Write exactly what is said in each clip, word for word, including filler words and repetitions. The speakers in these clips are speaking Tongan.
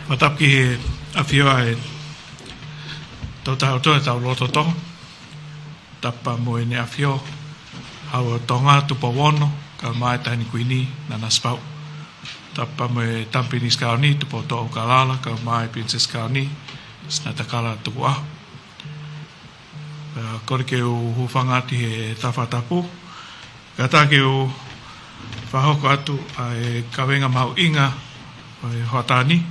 Fakatapu ki he ʻAfio ʻa e Toketā ʻOtua ʻi hotau loto tō. Tapu mo ʻEne ʻAfio Hau ʻo Tonga Tupou Ono, kae ʻumaʻā e Taʻahine Kuini Nanasipauʻu. Tapu mo e Tama Pilinisi Kauni Tupoutoʻa ʻUlukalala, kae ʻumaʻā e Pilinisesi Kauni Sinatakala Tukuʻaho. Pea kole ke u hūfanga atu he tafaʻaki tapu. Kātaki ke u fakahoko atu ʻa e kaveinga mahuʻinga ʻo e hoʻatā ni.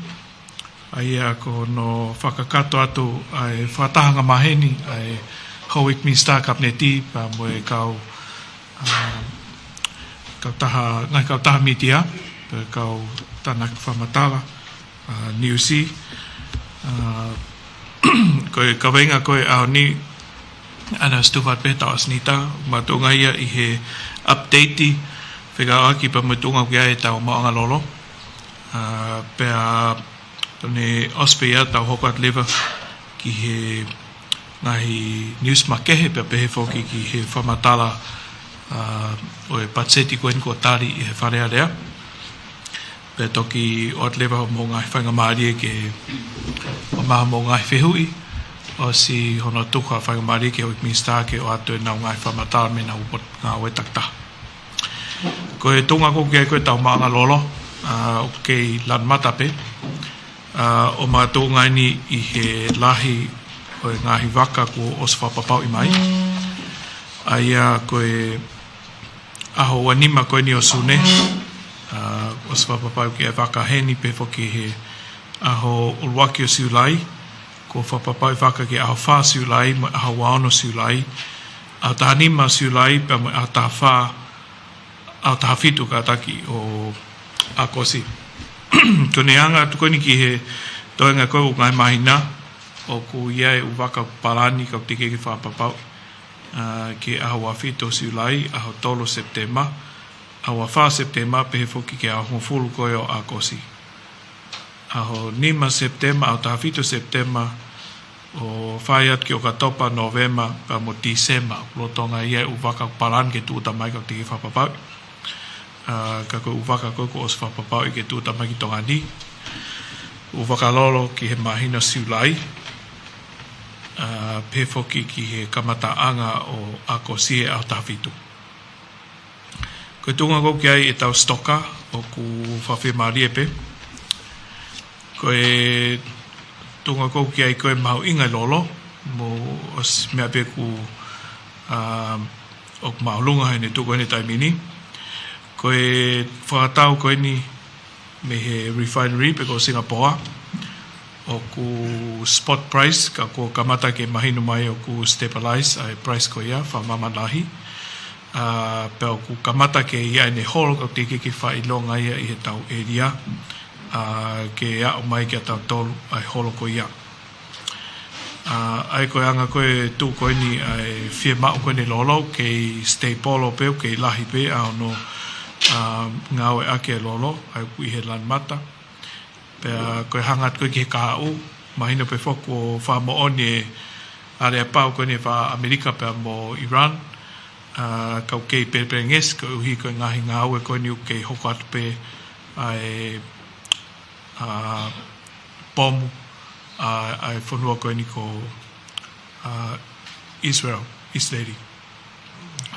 ʻA ia ko hono fakakakato atu ʻa e fakataha angamaheni ʻa e Houʻeiki Minisitā Kapineti pea mo e kau, ā, kautaha, ngaahi kautaha mītia, pea kau tānaki fakamatala, ā, niusi. Ā, ko e kaveinga ko ē ʻaho ni, ʻa ia naʻe ʻosi tufa pē ʻi he taʻu ʻosi ni, ʻoku makatuʻunga ia ʻi he update fekauʻaki pea mo e tuʻunga ʻoku ʻi ai ʻetau maʻuʻanga lolo. Ā, pea ʻoku ne ʻosi pē ia ʻetau hoko atu leva ki he ngaahi news makehe pea pehē foki ki he fakamatala, ā, ʻo e patiseti ko eni kuo tali ʻe he Fale Alea. Pea toki ʻoatu leva hoʻomou ngaahi faingamālie ke ʻomai hoʻomou ngaahi fehuʻi, ʻosi hono tuku ha faingamālie ki he Houʻeiki Minisitā ke ʻoatu ʻenau ngaahi fakamatala mei heʻenau pot-, ngāue takitaha. Ko e tuʻunga ʻoku ʻi ai ko ē ʻetau maʻuʻanga lolo, ā, ʻoku kei lanu mata pē, ā, ʻo makatuʻunga eni ʻi he lahi ʻo e ngaahi vaka kuo ʻosi fakapapauʻi mai. ʻA ia ko e ʻaho ua nima ko eni ʻo Sune, ā, ʻosi fakapapauʻi e vaka heni, pehē foki he ʻaho ʻuluaki ʻo Siulai, kuo fakapapauʻi vaka ki he ʻaho fā Siulai, mo e ʻaho ua ono Siulai, ʻaho taha nima Siulai, pea mo e ʻaho taha fā, ʻaho taha fitu kātaki ʻo ʻAokosi. Ko ʻene hanga atu ko eni ki he toenga ko ē ʻo e ngaahi māhina, ʻoku ʻi ai e ʻū vaka palani ka ʻoku teʻeki ke fakapapauʻi, ā, ki he ʻaho ua fitu ʻo Siulai, ʻaho tolu Sepitema, ʻaho ua fā Sepitema, pehē foki ki he ʻaho hongofulu ko ē ʻo ʻAokosi. ʻAho nima Sepitema, ʻaho taha fitu Sepitema, ʻo fai atu ki ʻOkatopa, Nōvema, pea mo Tīsema, ʻoku lolotonga ʻi ai e ʻū vaka palani ke tūʻuta mai ka ʻoku teʻeki fakapapauʻi. Ā, ka ko e ʻū vaka ko ē kuo ʻosi fakapapauʻi ke tūʻuta mai ki Tonga ni, ʻū vaka lolo ki he māhina Siulai, ā, pehē foki ki he kamataʻanga ʻo ʻAokosi he ʻaho taha fitu. Ko e tuʻunga ʻoku ʻi ai ʻetau sitoka, ʻoku fakafiemālie pē. Ko e tuʻunga ʻoku ʻi ai ko ē mahuʻinga e lolo, mo e ʻosi meʻa pē ʻoku, ā, ʻoku māʻolunga heʻene tuʻu ko eni he taimi ni. Ko e fakatau ko eni mei he refinery pē ko Singapore, ʻoku spot price, ka kuo kamata ke mahino mai ʻoku stabilize ʻa e price ko ia, fakamāmani lahi. Ā, pea ʻoku kamata ke ʻi ai ʻene holo ka ʻoku teʻeki ke fakaʻilonga ia ʻi heʻetau ʻēlia, ā, ke aʻu mai kiate kitautolu ʻa e holo ko ia. Ā, ʻa ia ko e anga ko ē e tuʻu ko eni ʻa e fiemaʻu ko eni e lolo, kei stable pē, kei lahi pē ʻa hono, ā, ngāueʻaki e lolo, ʻa ia ʻoku ʻi he lanu mata. Pea ko e hanga atu ko ē ki he kahaʻu, mahino pē foki kuo fakamoʻoni e aleapau ko eni ʻa ʻAmelika pea mo Iran, ā, ka ʻoku kei pelepelengesi koeʻuhi ko e ngaahi ngāue ko eni ʻoku kei hoko atu pē ʻa e, ā, pomu, ā, ʻa e fonua ko eni ko, ā, Israel, ʻIsileli.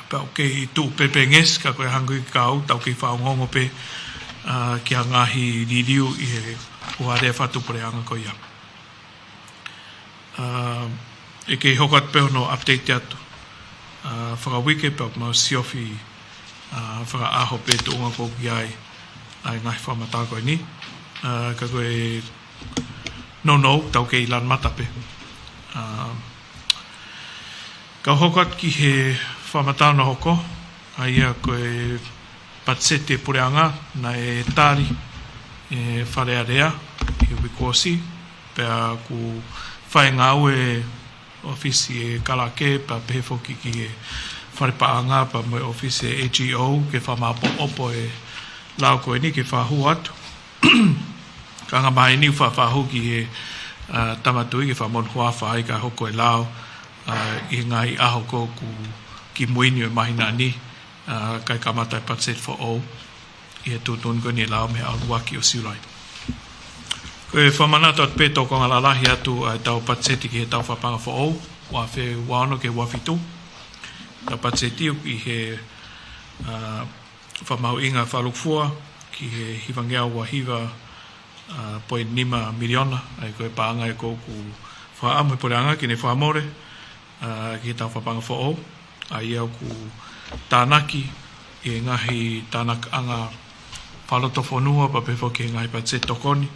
Pea ʻoku kei tuʻu pelepelengesi, ka ko e hanga ko ē ki he kahaʻu, tau kei fakaongoongo pē, ā, ki ha ngaahi liliu ʻi he ʻū fakatuʻu puleʻanga ko ia. Ā, ʻe kei hoko atu pē hono update atu, ā, fakauike pea ʻoku mau siofi, ā, fakaʻaho pē tuʻunga ʻoku ʻi ai ʻa e ngaahi fakamatala ko eni. Ā, ka ko e nounou, tau kei lanu mata pē. Ā, kau hoko atu ki he fakamatala naʻe hoko, ʻa ia ko e patiseti puleʻanga naʻe tali ʻe he Fale Alea he uike kuo ʻosi, pea ʻoku fai ngāue ʻofisi ʻa e Kalake, pea pehē foki ki he Fale Paʻanga, pea mo e ʻofisi ʻa e A G O, ke fakamāʻopoʻopo e lao ko eni ke fakahū atu. Ka angamaheni ʻoku faʻa fakahū ki he, ā, Tama Tuʻi ke fakamonū huafa ai kae hoko e lao, ā, ʻi he ngaahi ʻaho ko ē ʻoku kimui ni ʻo e māhina ni, ā, kae kamata e patiseti foʻou ʻi he tuʻutuʻuni ko eni e lao mei he ʻuluaki ʻo Siulai. Ko e fakamanatu atu pē, tau konga lalahi atu ʻa e tau patiseti ki he tau fakapanga foʻou, ua afe ua ono ki he ua fitu. Tau patiseti ʻi he, ā, fakamahuʻinga fakalukufua ki he hivangeau ua hiva, ā, poini nima miliona, ʻa ia ko e paʻanga ʻoku ou fakaʻamu he puleʻanga ke ne fakamole, ā, ki he tau fakapanga foʻou, ʻa ia ʻoku tānaki ʻi he ngaahi tānakaʻanga fakalotofonua pea pehē foki ki he ngaahi patiseti tokoni,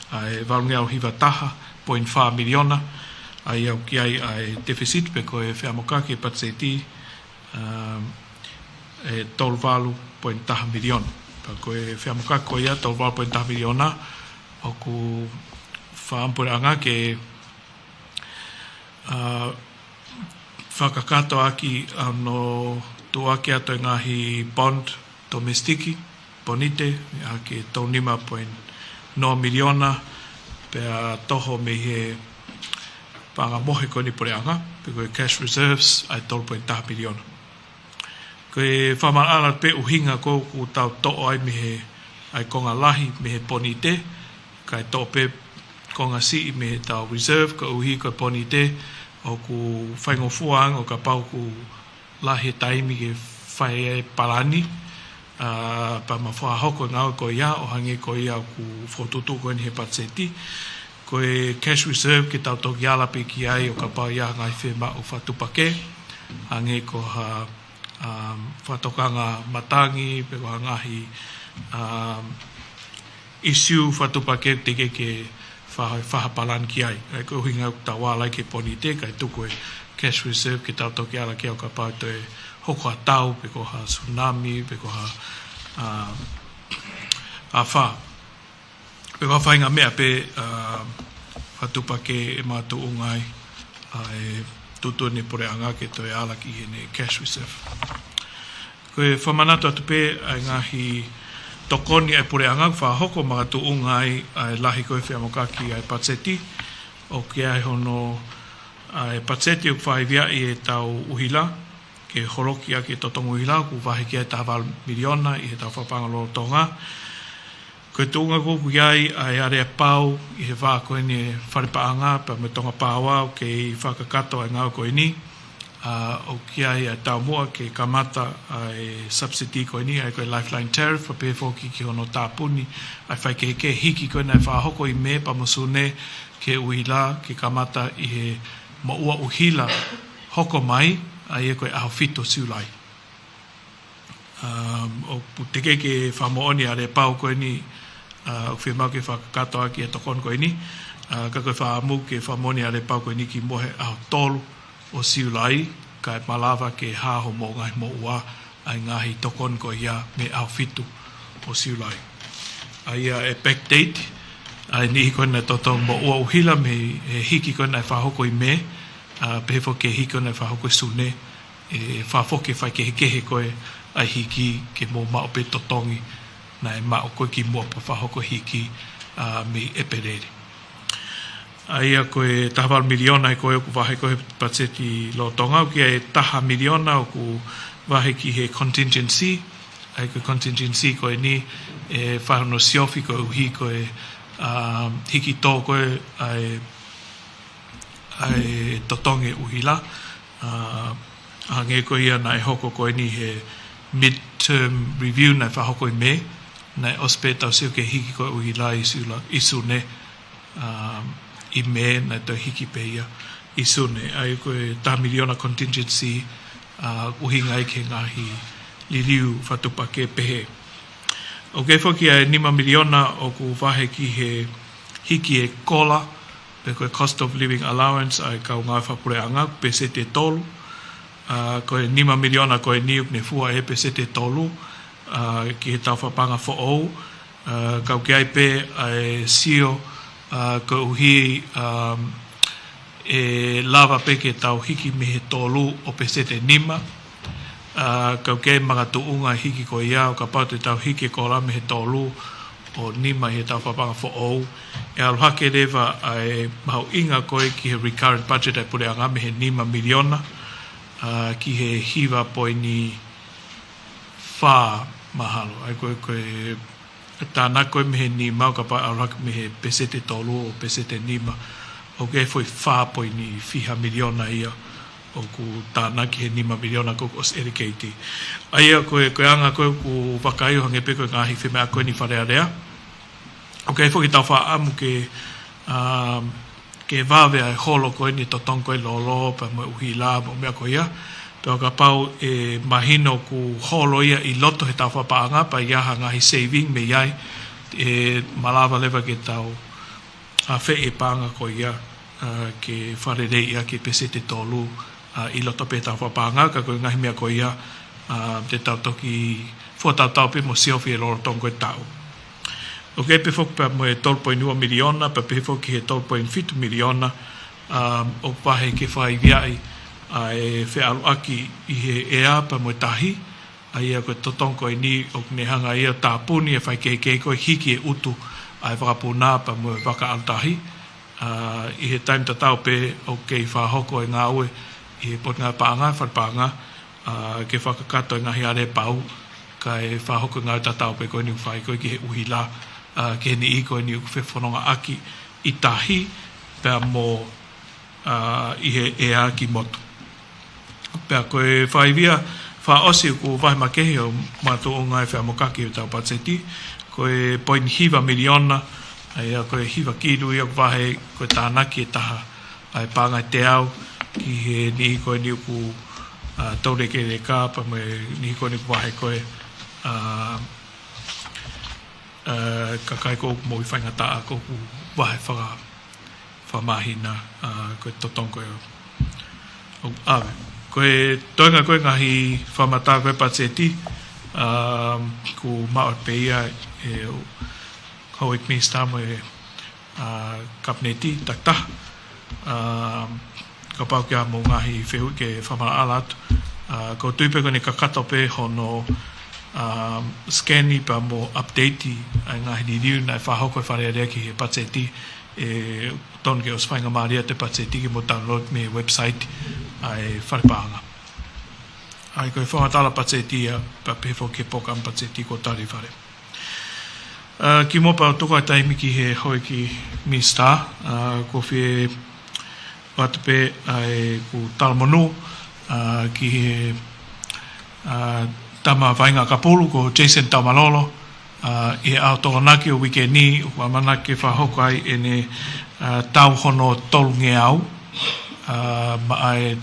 ʻa e valungeau hiva taha poini fā miliona, ʻa ia ʻoku ʻi ai ʻa e tefisiti pe ko e feʻamokaki e patiseti, ā, ʻe tolu valu poini taha miliona. Pea ko e feʻamokaki ko ia tolu valu poini taha miliona, ʻoku fakaʻamu puleʻanga ke, ā, fakakakato ʻaki ʻa hono tuʻuaki atu e ngaahi bond domestic, ponite, ʻa ia ke tolu nima poini noa miliona, pea toho mei he paʻanga mohe ko eni puleʻanga, pe ko e cash reserves, ʻa e tolu poini taha miliona. Ko e fakamaʻalaʻala pē ʻuhinga ko ē ʻoku tau toʻo ai mei he, ʻa e konga lahi mei he ponite, kae toʻo pē konga siʻi mei he tau reserve, koeʻuhi ko e ponite ʻoku faingofua ange ʻo kapau ʻoku lahi e taimi ke fai ai e palani, ā, pea mo fakahoko e ngāue ko ia, ʻo hangē ko ia ʻoku fokotuʻutuʻu ko eni he patiseti. Ko e cash reserve ke tau toki ala pē ki ai ʻo kapau ʻe ʻi ai ha ngaahi fiemaʻu fakatuʻupakē, hangē ko ha, ā, fakatokanga matangi, pe ko ha ngaahi, ā, issue fakatuʻupakē teʻeki ke fai ha palani ki ai. ʻA ia ko e ʻuhinga ʻoku tau ala ai ki he ponite, kae tuku e cash reserve ke tau toki ala ki ai ʻo kapau ʻe toe hoko ha tau, pe ko ha tsunami, pe ko ha, ā, afā, pe ko ha faʻahinga meʻa pē, ā, fakatuʻupakē ʻe makatuʻunga ai ʻa e tuʻutuʻuni puleʻanga ke toe ala ki heʻene cash reserve. Ko e fakamanatu atu pē ʻa e ngaahi tokoni ʻa e puleʻanga ʻoku fakahoko makatuʻunga ai ʻa e lahi ko ē feʻamokaki ʻa e patiseti, ʻoku ʻi ai hono, ʻa e patiseti ʻoku fakaiviaʻi e tau ʻuhila, ke holoki ʻaki e totongi ʻuhila, ʻoku vahe ki ai taha valu miliona ʻi he tau fakapanga lolotonga. Ko e tuʻunga ko ē ʻoku ʻi ai ʻa e aleapau ʻi he vā ko eni e Fale Paʻanga pea mo Tonga Power ʻoku kei fakakakato ʻa e ngāue ko eni, ā, ʻoku ʻi ai ʻa e taumuʻa ke kamata ʻa e subsidy ko eni, ʻa ia ko e Lifeline Tariff, pea pehē foki ki hono tāpuni ʻa e faikehekehe hiki ko ena ʻe fakahoko ʻi Mē pea mo Sune ki he ʻuhila, ke kamata ʻi he moʻua ʻuhila hoko mai, ʻa ia ko e ʻaho fitu ʻo Siulai. Um, ʻoku teʻeki ke fakamoʻoni ʻa e aleapau ko eni, ā, ʻoku fiemaʻu ke fakakakato ʻaki e tokoni ko eni, ā, ka ko e fakaʻamu ke fakamoʻoni ʻa e aleapau ko eni kimuʻa he ʻaho tolu ʻo Siulai, kae malava ke hā hoʻomou ngaahi moʻua ʻa e ngaahi tokoni ko ia mei he ʻaho fitu ʻo Siulai. ʻA ia e backdate ʻa e niʻihi ko ena e totongi moʻua ʻuhila mei he hiki ko ena ʻe fakahoko ʻi Mē, ā, pehē foki ki he hiki ko ena ʻe fakahoko ʻi Sune, ʻe fakafoki e faikehekehe ko ē ʻa e hiki ke mou maʻu pē totongi naʻe maʻu ko ē kimuʻa pea fakahoko e hiki, ā, mei ʻEpeleli. ʻA ia ko e taha valu miliona ʻa ia ko ē ʻoku vahe ko ē he patiseti lolotonga, ʻoku ʻi ai e taha miliona ʻoku vahe ki he contingency, ʻa ia ko e contingency ko eni ʻe fai hono siofi koeʻuhi ko e, ā, hiki tō ko ē ʻa e, ʻa e totongi ʻuhila, ā, hangē ko ia naʻe hoko ko eni he midterm review naʻe fakahoko ʻi Mē, naʻe ʻosi pē tau sio ki he hiki ko ē ʻuhila ʻi Siula-, ʻi Sune, ā, ʻi Mē naʻe toe hiki pē ia ʻi Sune. ʻA ia ko e taha miliona contingency, ā, ʻuhinga ia ki he ngaahi liliu fakatuʻupakē pehē. ʻOku ʻi ai foki ʻa e nima miliona ʻoku vahe ki he hiki e kola, pe ko e cost of living allowance ʻa e kau ngāue fakapuleʻanga, peseti ʻe tolu. Ā, ko e nima miliona ko eni ʻoku ne fua ʻe he peseti ʻe tolu, ā, ki he tau fakapanga foʻou, ā, ka ʻoku ʻi ai pē ʻa e sio, ā, koeʻuhi, ā, ʻe lava pē ke tau hiki mei he tolu ʻo peseti ʻe nima. Ā, ka ʻoku kei makatuʻunga e hiki ko ia, ʻo kapau te tau hiki e kola mei he tolu ʻo nima ʻi he tau fakapanga foʻou, ʻe ʻalu hake leva ʻa e mahuʻinga ko ē ki he recurrent budget ʻa e puleʻanga mei he nima miliona, ā, ki he hiva poini fā mahalo. ʻA ia ko e, ko e Tānaki ko ē mei he nima, ʻo kapau ʻe ʻalu hake mei he peseti ʻe tolu ʻo peseti ʻe nima, ʻoku ʻi ai e foʻi fā poini fiha miliona ia ʻoku tānaki he nima miliona ko ē kuo ʻosi allocate. ʻA ia ko e, ko e anga ko ē ʻoku vakai ʻo hangē pē ko e ngaahi femeʻa ko eni Fale Alea. ʻOku ʻi ai foki ʻetau fakaʻamu ke, um, ke vave ʻa e holo ko eni ʻo e totongi ko ē lolo pea mo e ʻuhila mo e meʻa ko ia. Pea ʻo kapau ʻe mahino ʻoku holo ia ʻi loto he taʻu fakapaʻanga pea ʻi ai ha ngaahi saving mei ai, ʻe malava leva ke tau, ʻa, feʻi e paʻanga ko ia, ʻa, ke fakaleleiʻi ʻaki e peseti ʻe tolu, ʻa, ʻi loto pē he taʻu fakapaʻanga, ka ko e ngaahi meʻa ko ia, ʻa, te tau toki fakatautau pē mo siofi he lolotonga ko ē taʻu. ʻOku ʻi ai pē foki pea mo e tolu poini ua miliona, pea pehē foki he tolu poini fitu miliona, ʻa, ʻoku vahe ke fakaivia ai ʻa e feʻaluʻaki ʻi he ʻea pea mo e tahi, ʻa ia ko e totongi ko eni ʻoku ne hanga ia ʻo tāpuni e faikehekehe ko e hiki e ʻutu ʻa e vakapuna pea mo e vaka ʻalu tahi. ʻA, ʻi he taimi tatau pē ʻoku kei fakahoko e ngāue ʻi he Potungāue Paʻanga, Fale Paʻanga, ʻa, ke fakakakato e ngaahi aleapau, kae fakahoko e ngāue tatau pē ko eni ʻoku fai ko ē ki he ʻuhila, ʻa, ki he niʻihi ko eni ʻoku fefonongaʻaki ʻi tahi pea mo, ʻa, ʻi he ʻea ki motu. Pea ko e fakaivia fakaʻosi ʻoku vahe makehe ʻo makatuʻunga e feʻamokaki ʻo ʻetau patiseti, ko e poini hiva miliona, ʻa ia ko e hiva kilu ia ʻoku vahe ko e tānaki ʻe taha ʻa e paʻanga ʻe teau ki he niʻihi ko eni ʻoku, ʻa, toulekeleka pea mo e niʻihi ko eni ʻoku vahe ko ē, ʻa, ʻa, kakai ko ē ʻoku moʻui faingataʻa ko ē ʻoku vahe faka-, fakamāhina, ʻa, ko e totongi ko ē ʻoku ʻave. Ko e toenga ko ē ngaahi fakamatala ko ē patiseti, ʻa, ʻoku maʻu pē ia ʻe he Houʻeiki Minisitā mo e, ʻa, Kapineti takitaha. ʻA, kapau ʻoku ʻi ai haʻamou ngaahi fehuʻi ke fakamaʻalaʻala atu. ʻA, ʻoku ou tui pē ko ʻene kakato pē hono, ʻa, scan pea mo update ʻa e ngaahi liliu naʻe fakahoko ʻe Fale Alea ki he patiseti, ʻe tonu ke ʻosi faingamālie atu e patiseti ke mou download mei he website ʻa e Fale Paʻanga. ʻA ia ko e fakamatala patiseti ia, pea pehē foki ki he polokalama patiseti kuo tali ʻe Fale. ʻA, kimuʻa pea u tuku ʻa e taimi ki he Houʻeiki Minisitā, ʻa, ʻoku ou fie ʻoatu pē ʻa ʻeku talamonū, ʻa, ki he, ʻa, tama vaʻinga ʻakapulu ko Jason Taumalolo, ʻa, ʻi he ʻaho Tokonaki ʻo e uike ni, ʻoku ʻamanaki ke fakahoko ai ʻene, ʻa, taʻu hono tolungeau, ʻa, maʻa e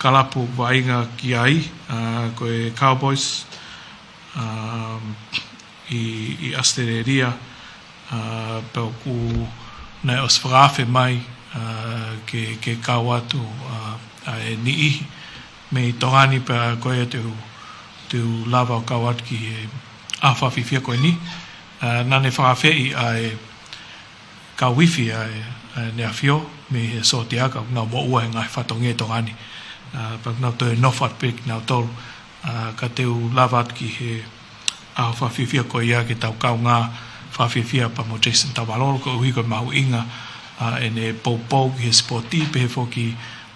kalapu vaʻinga ki ai, ʻa, ko e Cowboys, ʻa, ʻi, ʻi ʻAositelēlia, ʻa, pea ʻoku naʻe ʻosi fakaafe mai, ʻa, ke, ke kau atu, ʻa, ʻa e niʻihi mei Tonga ni pea ko ia te u, te u lava ʻo kau atu ki he ʻaho fakafiefia ko eni. ʻA, naʻa ne fakaafeʻi ʻa e kau ifi ʻa e, ʻa ʻEne ʻAfio mei he sōtia ka ʻoku nau moʻua he ngaahi fatongia ʻi Tonga ni. ʻA, pea ʻoku nau toe nofo atu pē kinautolu. ʻA, ka te u lava atu ki he ʻaho fakafiefia ko ia ke tau kaungā fakafiefia pea mo Jason Taumalolo koeʻuhi ko e mahuʻinga, ʻa, ʻene poupou ki he sipoti pehē foki,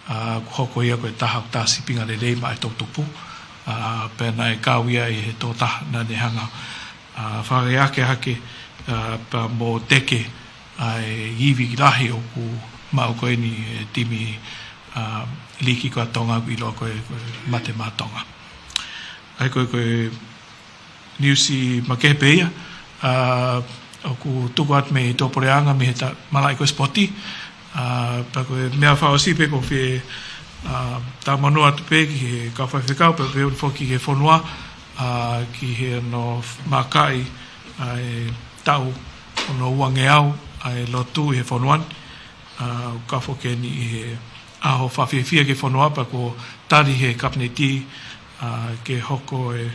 ʻa, ʻoku hoko ia ko e taha ʻoku tā sīpinga lelei maʻa e toʻutupu. ʻA, pea naʻe kau ia ʻi he tokotaha naʻa ne hanga, ʻa, fakaakeake, ʻa, pea mo teke ʻa e ivi lahi ʻoku maʻu ko eni ʻe he timi, ʻa, liki ko ē ʻa Tonga ʻoku ʻiloa ko e, ko e Mate Maʻa Tonga. ʻA ia ko e, ko e niusi makehe pē ia, ʻa, ʻoku tuku atu mei he tuʻapuleʻanga mei he ta-, malaʻe ko e sipoti, ʻa, pea ko e meʻa fakaʻosi pē ʻoku ou fie, ʻa, talamonū atu pē ki he kau faifekau pea pehē foki ki he fonua, ʻa, ki he hono maʻu ʻa e taʻu hono uangeau ʻa e lotu ʻi he fonua ni, ʻa, ʻoku kau foki eni ʻi he ʻaho fakafiefia ki he fonua pea kuo tali ʻe he Kapineti, ʻa, ke hoko e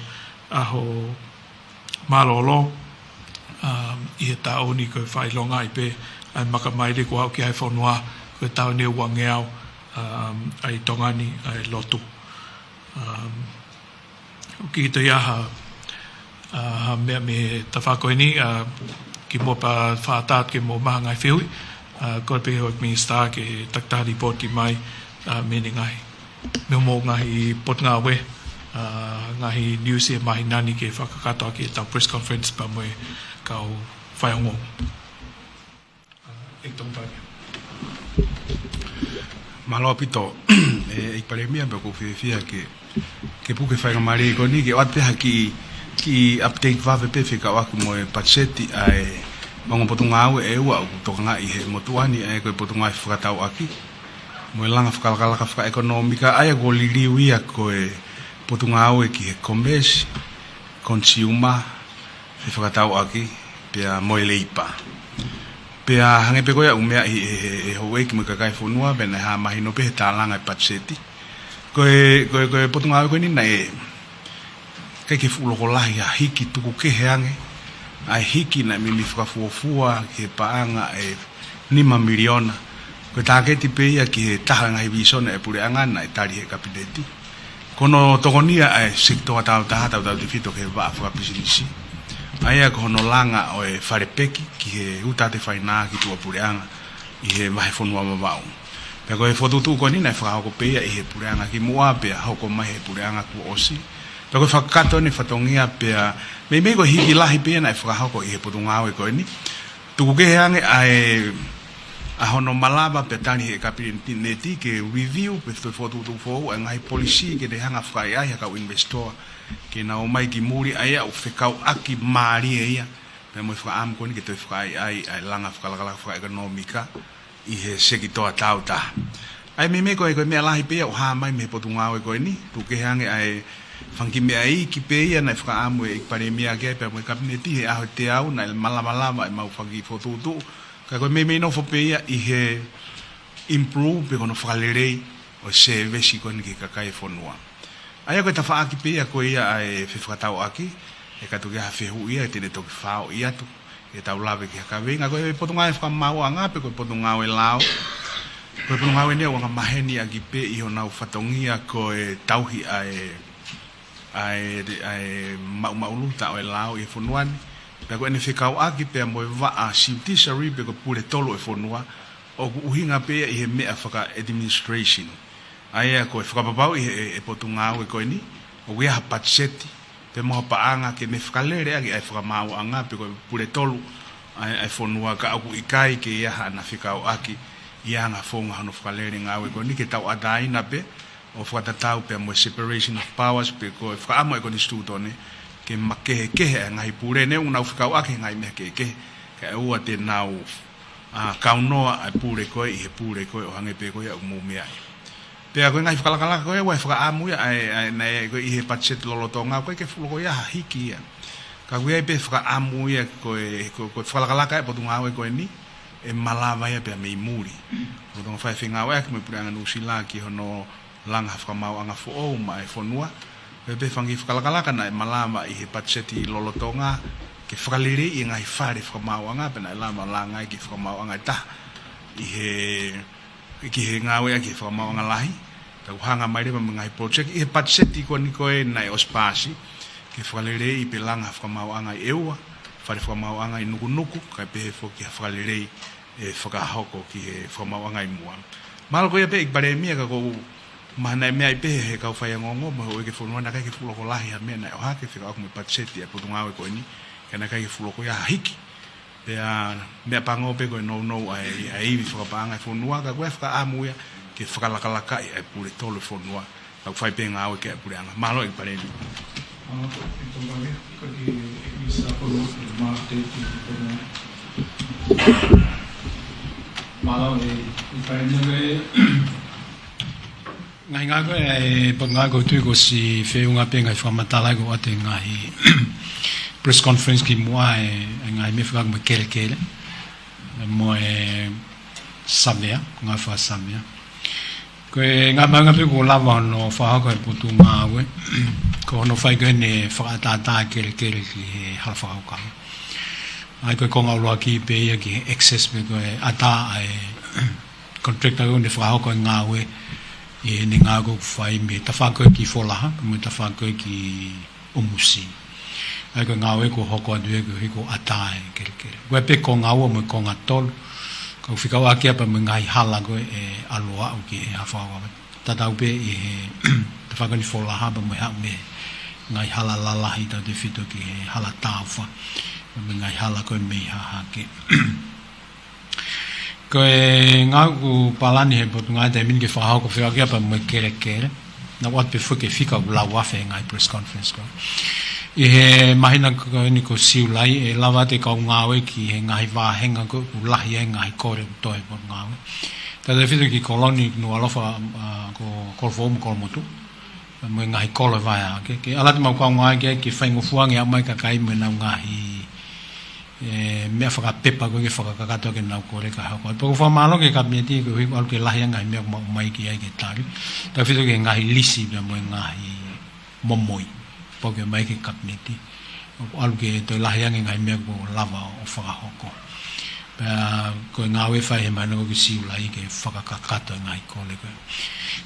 ʻaho mālōlō, ʻa, ʻi he taʻu ni ko e fakaʻilongaʻi pē ʻa e makamaile kuo aʻu ki ai e fonua ko e taʻu eni uangeau, ʻa, ʻa e Tonga ni ʻa e lotu. ʻA, ʻoku ʻikai toe ʻi ai ha, ʻa, ha meʻa mei he tafaʻaki ko eni, ʻa, kimuʻa pea fakaʻatā atu ke mou maʻu ha ngaahi fehuʻi, ʻa, kole pē ki he Houʻeiki Minisitā ke takitaha lipooti mai, ʻa, mei heʻene ngaahi, mei hoʻomou ngaahi potungāue, ʻa e ngaahi news ʻi he māhina ni ke fakakakato ʻaki ʻetau press conference pea mo e kau faiongoongo. ʻA, ʻEiki Tongatapu. Mālō ʻaupito, ʻe, ʻEiki Palēmia, pea ʻoku ou fiefia ke, ke puke faingamālie ko eni, ke ʻoatu pē ha kiʻi, kiʻi update vave pē fekauʻaki mo e patiseti ʻa e ongo potungāue ʻe ua ʻoku tokangaʻi he motuʻa ni, ʻa ia ko e Potungāue Fakatauʻaki mo e Langa Fakalakalaka Fakaʻekonōmika, ʻa ia kuo liliu ia ko e Potungāue ki he Commerce, Consumer, Fefakatauʻaki, pea mo e Leipa. Pea hangē pē ko ia ʻoku meaʻi ʻe he, he, he houʻeiki mo e kakai e fonua, pea naʻe hā mahino pē he tālanga e patiseti. Ko e, ko e, ko e potungāue ko eni naʻe ʻikai ke fuʻu loko lahi ha hiki, tuku kehe ange ʻa e hiki naʻe meimei fakafuofua ki he paʻanga ʻe nima miliona. Ko e tāketi pē ia ki he taha e ngaahi vīsone ʻa e puleʻanga naʻe tali ʻe he Kapineti. Ko hono tokonia ʻa e sekitoa tāutaha tautautefito ki he vaʻa fakapisinisi, ʻa ia ko hono langa ʻo e fale peki ki he uta atu e fainānisi tuʻapuleʻanga ʻi he vahefonua Vavaʻu. Pea ko e fokotuʻutuʻu ko eni naʻe fakahoko pē ia ʻi he puleʻanga kimuʻa pea hoko mai he puleʻanga kuo ʻosi. Pea ko e fakakakato eni e fatongia pea meimei ko e hiki lahi pē ia naʻe fakahoko ʻi he potungāue ko eni. Tuku kehe ange ʻa e, ʻa hono malava pea tali ʻe he Kapineti ke review pe toe fokotuʻutuʻu foʻou ʻa e ngaahi polisī ke ne hanga ʻo fakaʻaiʻai ha kau ʻinivesitoa ke nau ō mai ki muli, ʻa ia ʻoku fekauʻaki mālie ia pea mo e fakaʻamu ko eni ke toe fakaʻaiʻai ʻa e langa fakalakalaka fakaʻekonōmika ʻi he sekitoa tāutaha. ʻA ia meimei ko e, ko e meʻa lahi pē ia ʻoku hā mai mei he potungāue ko eni, tuku kehe ange ʻa e fanga kiʻi meʻa iiki pē ia naʻe fakaʻamu ʻe he ʻEiki Palēmia ki ai pea mo e Kapineti he ʻaho ʻe teau naʻe malava lava ʻemau fanga kiʻi fokotuʻutuʻu. Ka ko e meimei nofo pē ia ʻi he improve pe ko hono fakalelei ʻo e sēvesi ko eni ki he kakai e fonua. ʻA ia ko e tafaʻaki pē ia ko ia ʻa e fefakatauʻaki, ʻe ʻikai toe ʻi ai ha fehuʻi ia te ne toki fāʻoʻi atu ke tau lave ki ha kaveinga. Ko e Potungāue Fakamaauʻanga pe ko e Potungāue Lao, ko e potungāue eni ʻoku angamaheni ʻaki pē ʻi honau fatongia ko e tauhi ʻa e, ʻa e, ʻa e maʻumaʻuluta ʻo e lao ʻi he fonua ni. Pea ko ʻene fekauʻaki pea mo e vaʻa judiciary pe ko e pule tolu ʻo e fonua, ʻoku ʻuhinga pē ia ʻi he meʻa faka-administration. ʻA ia ko e fakapapauʻi ʻe he, ʻe he potungāue ko eni, ʻoku ʻi ai ha patiseti pea mo ha paʻanga ke ne fakalele ʻaki ʻa e fakamaauʻanga pe ko e pule tolu ʻa e, ʻa e fonua, ka ʻoku ʻikai ke ʻi ai haʻana fekauʻaki ʻi he anga founga hono fakalele e ngāue ko eni ke tauʻatāina pē ʻo fakatatau pea mo e separation of powers pe ko e fakaʻamu ʻa e Konisitūtone ke makehekehe ʻa e ngaahi pule, neongo ʻoku nau fekauʻaki he ngaahi meʻa kehekehe, kae ʻoua te nau, ʻa, kaunoa ʻa e pule ko ē ʻi he pule ko ē ʻo hangē pē ko ia ʻoku mou meaʻi. Pea ko e ngaahi fakalakalaka ko ē ʻoku fakaʻamu ia ʻa e, ʻa e, naʻe ko ē ʻi he patiseti lolotonga ʻoku ʻikai ke fuʻu loko ia ha hiki ia. Ka ʻoku ʻi ai pē fakaʻamu ia ko e, ko, ko e fakalakalaka ʻa e potungāue ko eni ʻe malava ia pea mei muli. Lolotonga fai e fengāueʻaki mo e Puleʻanga Nuʻusila ki hono langa ha fakamaauʻanga foʻou maʻa e fonua. Ko e pē fanga kiʻi fakalakalaka naʻe malava ʻi he patiseti lolotonga ke fakaleleiʻi e ngaahi fale fakamaauʻanga pea naʻe lava langa ai ki he fakamaauʻanga ʻe taha ʻi he, ki he ngāueʻaki e fakamaauʻanga lahi. Pea ʻoku hanga mai leva mo e ngaahi project ʻi he patiseti ko eni ko ē naʻe ʻosi paasi ke fakaleleiʻi pe langa ha fakamaauʻanga ʻi ʻEua, fale fakamaauʻanga ʻi Nukunuku, kae pehē foki ha fakalelei ʻe fakahoko ki he fakamaauʻanga ʻi muʻa. Mahalo ko ia pē ʻEiki Palēmia ka ʻoku ou mahino naʻe meaʻi pē ʻe he kau faiongoongo mo e houʻeiki e fonua naʻe ʻikai ke fuʻu loko lahi ha meʻa naʻe ʻohake fekauʻaki mo e patiseti ʻa e potungāue ko eni, ka naʻe ʻikai ke fuʻu loko ia ha hiki. Pea meʻapango pē ko e nounou ʻa e, ʻa e ivi fakapaʻanga e fonua, ka ko e fakaʻamu ia ke fakalakalakaʻi ʻa e pule tolu e fonua, tau fai pē ngāue ki he puleʻanga. Mālō ʻEiki Palēmia. Mālō ʻEiki Palēmia, ko e kiʻi ʻekisa ko e mālō ʻEiki Palēmia. Mālō ʻEiki Palēmia, ko e ngaahi ngāue ko ē ʻa e potungāue ʻoku ou tui kuo ʻosi feʻunga pē ngaahi fakamatala ʻoku ʻoatu he ngaahi press conference kimuʻa ʻa e, ʻa e ngaahi meʻa fekauʻaki mo e kelekele mo e savea, ngaahi fakasavea. Ko e ngaahi maʻuʻanga pē kuo lava hono fakahoko ʻe he potungāue, ko hono fai ko eni e fakaʻataʻatā e kelekele ki he hala fakakaukau. ʻA ia ko e konga ʻuluaki pē ia ki he access pe ko e ʻatā ʻa e contractor ʻoku ne fakahoko e ngāue ʻi heʻene ngāue ʻoku fai mei he tafaʻaki ko ē ki Folaha, mo e tafaʻaki ko ē ki ʻUmusi. ʻA ia ko e ngāue kuo hoko atu ia ko e hiko ʻatā e kelekele. Ko e pē konga ua mo e konga tolu, ka ʻoku fekauʻaki ia pea mo e ngaahi hala ko ē ʻe ʻalu ʻo aʻu ki he hala fakakaukau. Tatau pē ʻi he Tafaʻaki ni folaha pea mo e haʻu mei he ngaahi hala lalahi tautefito ki he hala Taufa, mo e ngaahi hala ko ē mei Hahake. Ko e ngāue ʻoku palani ʻe he Potungāue he taimi ni ke fakahoko, feʻaʻuhia pea mo e kelekele. Naʻá ku ʻoatu pē foki e fika ʻoku lau afe he ngaahi press conference ko ē. ʻI he māhina ko eni ko Siulai, ʻe lava atu e kau ngāue ki he ngaahi vāhenga ko ē ʻoku lahi ai e ngaahi kole ʻoku toe ʻi he Potungāue. Tautefito ki Koloni, Nukuʻalofa, ʻa, ko Kolofoʻou mo Kolomotuʻa, mo e ngaahi kolo ʻi Vaheʻa, ke, ke ʻalu atu ʻemau kau ngāue ke, ke faingofua ange ʻa e ʻomai e kakai mo ʻenau ngaahi, ʻe, meʻa fakapepa ko ē ke fakakakato ʻaki ʻenau kole kae hoko. Pea ʻoku ou fakamālō ki he Kapineti koeʻuhi ʻoku ʻalu ke lahi ange e ngaahi meʻa ʻoku mau ʻomai ki ai ke tali. Tautefito ki he ngaahi lisi pea mo e ngaahi momoi. Pau ke ʻomai ki he Kapineti. ʻOku ʻalu ke toe lahi ange e ngaahi meʻa kuo lava ʻo fakahoko. Pea ko e ngāue ʻe fai he māhina ko ē ki Siulai ke fakakakato e ngaahi kole ko ē.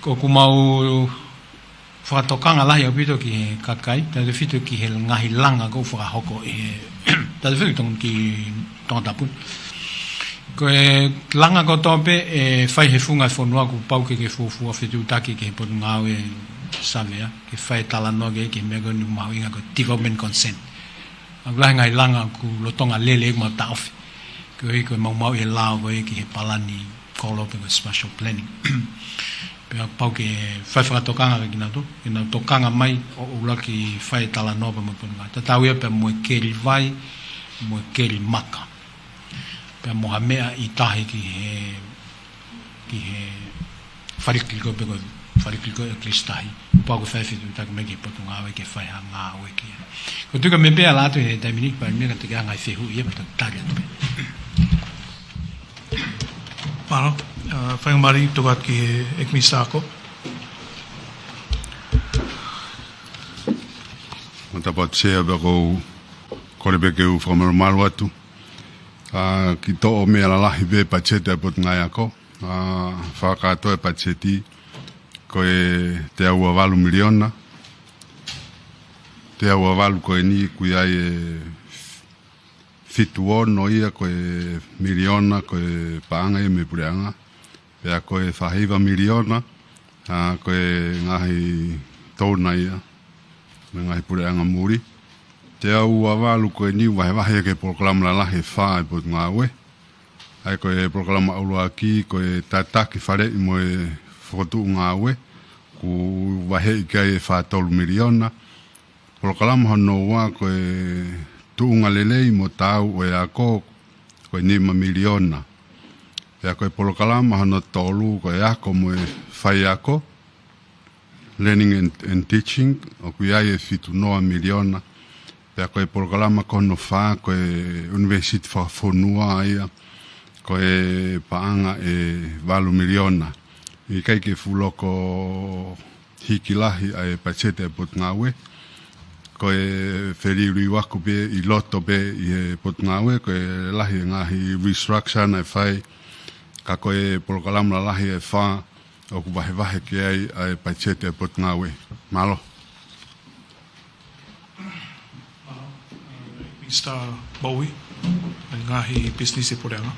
Ko ʻemau fakatokanga lahi ʻaupito ki he kakai, tautefito ki he ngaahi langa ʻoku fakahoko ʻi he, tautefito ki Tonga, ki Tongatapu. Ko e langa kotoa pē ʻe fai he funga e fonua kuo pau ke ke fuofua fetuʻutaki ki he Potungāue Savea, ke fai e talanoa ki he, ki he meʻa ko eni ʻoku mahuʻinga ko e development consent. ʻOku lahi e ngaahi langa ʻoku lolotonga lele ʻoku mau taʻofi. Koeʻuhi ko e maumauʻi e lao ko ē ki he palani kolo pe ko e spatial planning. Pea pau ke fai fakatokanga ki he kinautolu, ke nau tokanga mai ʻo ʻuluaki fai e talanoa pea mo e Potungāue. Tatau ia pea mo e keli vai, mo e keli maka. Pea mo ha meʻa ʻi tahi ki he, ki he fale kiliko pe ko e fale kiliko ʻi Kilisi Tahi. Pau ke fai fetuʻutaki mai ki he Potungāue ke fai ha ngāue ki ai. Ko e tuʻu ko ē mei pē ʻalu atu he taimi ni, pea meʻa ka te ke ʻai ha ngaahi fehuʻi ia pea te u tali atu pē. Mālō, ʻa, faingamālie tuku atu ki he ʻEiki Minisitā Ako. Mālō ʻaupito Sea, pea ʻoku ou kole pē ke u fakamalumalu atu. ʻA, kiʻi toʻo meʻa lalahi pē patiseti ʻa e Potungāue Ako. ʻA, fakakātoa e patiseti ko e teau ua valu miliona. Teau ua valu ko eni ʻoku ʻi ai e fitu ono ia ko e miliona ko e paʻanga ia mei he puleʻanga. Pea ko e fā hiva miliona, ʻa, ko e ngaahi tona ia mei he ngaahi puleʻanga muli. Teau ua valu ko eni ʻoku vahevahe ia ki he polokalama lalahi ʻe fā ʻa e Potungāue. ʻA ia ko e polokalama ʻuluaki ko e tataki faleʻi mo e fokotuʻu ngāue, ʻoku vaheʻi ki ai e fā tolu miliona. Polokalama hono ua ko e tuʻunga lelei mo taau ʻo e ako, ko e nima miliona. Pea ko e polokalama hono tolu ko e ako mo e faiako, learning and, and teaching, ʻoku ʻi ai e fitu noa miliona. Pea ko e polokalama ko hono fā ko e ʻunivēsiti fakafonua ia, ko e paʻanga ʻe valu miliona. ʻIkai ke fuʻu loko hiki lahi ʻa e patiseti ʻa e Potungāue. Ko e feliliuaki pē ʻi loto pē ʻi he Potungāue, ko e lahi e ngaahi restructure naʻe fai, ka ko e polokalama lalahi ʻe fā ʻoku vahevahe ki ai ʻa e patiseti ʻa e Potungāue. Mālō. Minisitā Bowie, ngaahi pisinisi ʻa e puleʻanga.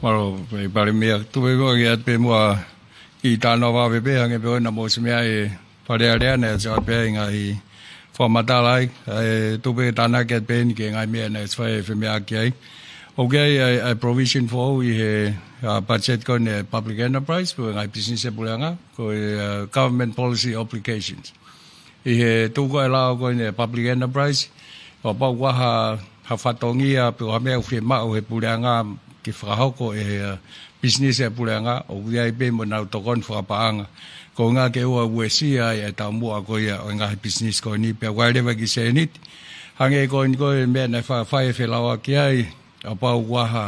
Mālō, ʻEiki Palēmia, tuku pē ke u ʻoatu pē muʻa kiʻi talanoa vave pē, hangē pē ko ia naʻe mou ʻosi meʻa ai e Fale Alea naʻe ʻoatu pē ʻa e ngaahi fakamatala ai, ʻa e tuku pē ke tānaki atu pē eni ki he ngaahi meʻa naʻe ʻosi fai e femeʻaʻaki ai. ʻOku ʻi ai ʻa e, ʻa e provision foʻou ʻi he, ʻa, budget ko eni ʻa e public enterprise, ko e ngaahi pisinisi ʻa e puleʻanga, ko e, ʻa, government policy obligations. ʻI he tuʻu ko ē ʻa e lao ko eni ʻa e public enterprise, ʻo kapau ʻoku ʻi ai ha, ha fatongia pe ko ha meʻa ʻoku fiemaʻu ʻe he puleʻanga ke fakahoko ʻe he, ʻa, pisinisi ʻa e puleʻanga, ʻoku ʻi ai pē mo ʻenau tokoni fakapaʻanga. Ko e ʻuhinga ke ʻoua ʻe uesia ai e taumuʻa ko ia ʻo e ngaahi pisinisi ko eni, pea ʻoku ʻi ai leva e kiʻi sēniti. Hangē ko eni ko e meʻa naʻe fa-, fai e felauʻaki ai, kapau ʻoku ʻi ai ha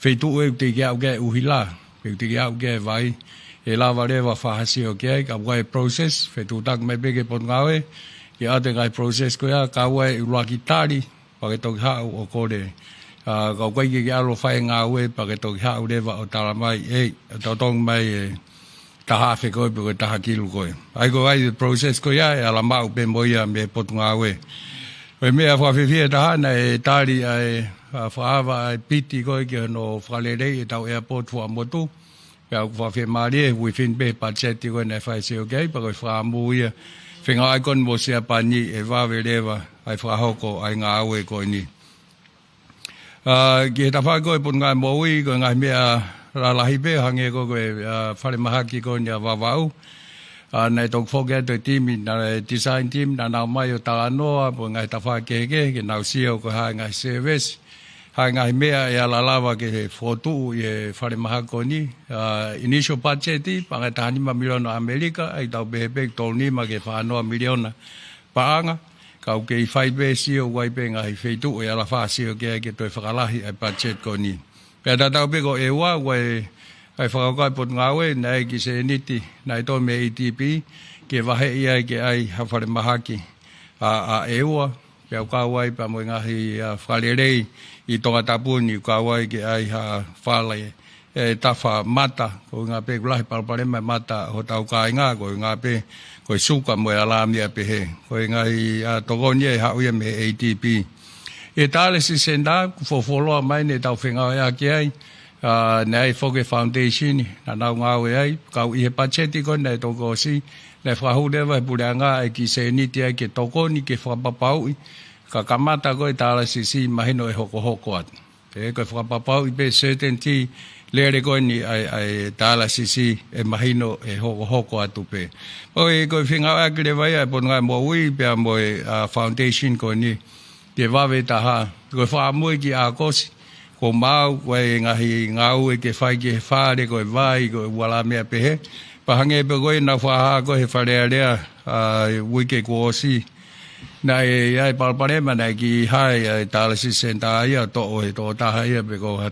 feituʻu ʻoku teʻeki aʻu ki ai e ʻuhila, pe ʻoku teʻeki aʻu ki ai e vai, ʻe lava leva ʻo fakasio ki ai, ka ʻoku ʻi ai e process, fetuʻutaki mai pē ki he Potungāue, ke ʻoatu e ngaahi process ko ia, kae ʻoua ʻe ʻuluaki tali, pea ke toki haʻu ʻo kole. ʻA, ka ʻoku ʻikai ke ke ʻalu ʻo fai e ngāue, pea ke toki haʻu leva ʻo tala mai, ʻei, ʻe totongi mai e taha afe ko ē pe ko e taha kilu ko ē. ʻA ia ko e ʻai e process ko ia ʻe ala maʻu pē mo ia mei he Potungāue. Ko e meʻa fakafiefia ʻe taha naʻe tali ʻa e, ʻa, fakaava ʻa e piti ko ē ki hono fakaleleiʻi ʻetau airport Fuaʻamotu. Pea ʻoku fakafiemālie, within pē patiseti ko ē naʻe fai e sio ki ai, pea ko e fakaʻamu ia. Fengāueʻaki ko eni mo Siapani ʻe vave leva ʻa e fakahoko ʻa e ngāue ko eni. ʻA, ki he tafaʻaki ko ē Potungāue Moʻui, ko e ngaahi meʻa lalahi pē, hangē ko ē ko e, ʻa, falemahaki ko eni ʻa Vavaʻu. ʻA, naʻe toki foki atu e timi, naʻe design team, naʻa nau ō mai ʻo talanoa, pea mo e ngaahi tafaʻaki kehekehe, ke nau sio ko e hā e ngaahi service, hā e ngaahi meʻa ʻe ala lava ke fokotuʻu ʻi he falemahaki ko eni. ʻA, initial budget, paʻanga ʻe taha nima miliona ʻAmelika, ʻa ia tau pehē pē ʻe tolu nima ki he fā noa miliona paʻanga, ka ʻoku kei fai pē sio, ʻoku ʻi ai pē ngaahi feituʻu ʻe ala fai sio ki ai ke toe fakalahi ʻa e budget ko eni. Pea tatau pē ko ʻEua, ʻoku ʻi ai e fakakaukau ʻa e Potungāue, naʻe ʻi ai e kiʻi sēniti naʻe tō mei he ADB, ke vaheʻi ai ke ʻai ha falemahaki ʻa, ʻa ʻEua, pea ʻoku kau ai pea mo e ngaahi, ʻa, fakalelei ʻi Tongatapu ni, ʻoku kau ai ke ʻai ha fale ʻe tafa mata, koeʻuhinga pē ʻoku lahi e palopalema e mata ʻo hotau kāinga, koeʻuhinga pē ko e suka mo e alāmeʻa pehē. Ko e ngaahi, ʻa, tokoni ia ʻe haʻu ia mei he ADB. ʻI he dialysis centre, kuo fuoloa mai eni ʻetau fengāueʻaki ai, ʻa, naʻe ʻi ai foki e foundation, naʻa nau ngāue ai, ka ʻi he patiseti ko ē naʻe toki ʻosi, naʻe fakahū leva ʻe he puleʻanga e kiʻi sēniti ai ke tokoni, ke fakapapauʻi, ka kamata ko ē dialysis mahino ʻe hokohoko atu. Pea ko e fakapapauʻi pē certainty lele ko eni ʻa e, ʻa e dialysis ʻe mahino ʻe hokohoko atu pē. Ko e, ko e fengāueʻaki leva ia ʻa e Potungāue Moʻui pea mo e, ʻa, foundation ko eni ke vave taha. Ko e fakaʻamu ia ki ʻAokosi, ko maʻu ko e ngaahi ngāue ke fai ki he fale, ko e vai, ko e ua alāmeʻa pehē. Pea hangē pē ko ē naʻa ku fakahā ko ē he Fale Alea, ʻa, uike kuo ʻosi. Naʻe ʻi ai e palopalema, naʻe kiʻi hae ʻa e dialysis centre ia, toʻo ʻe he tokotaha ia pe ko ha,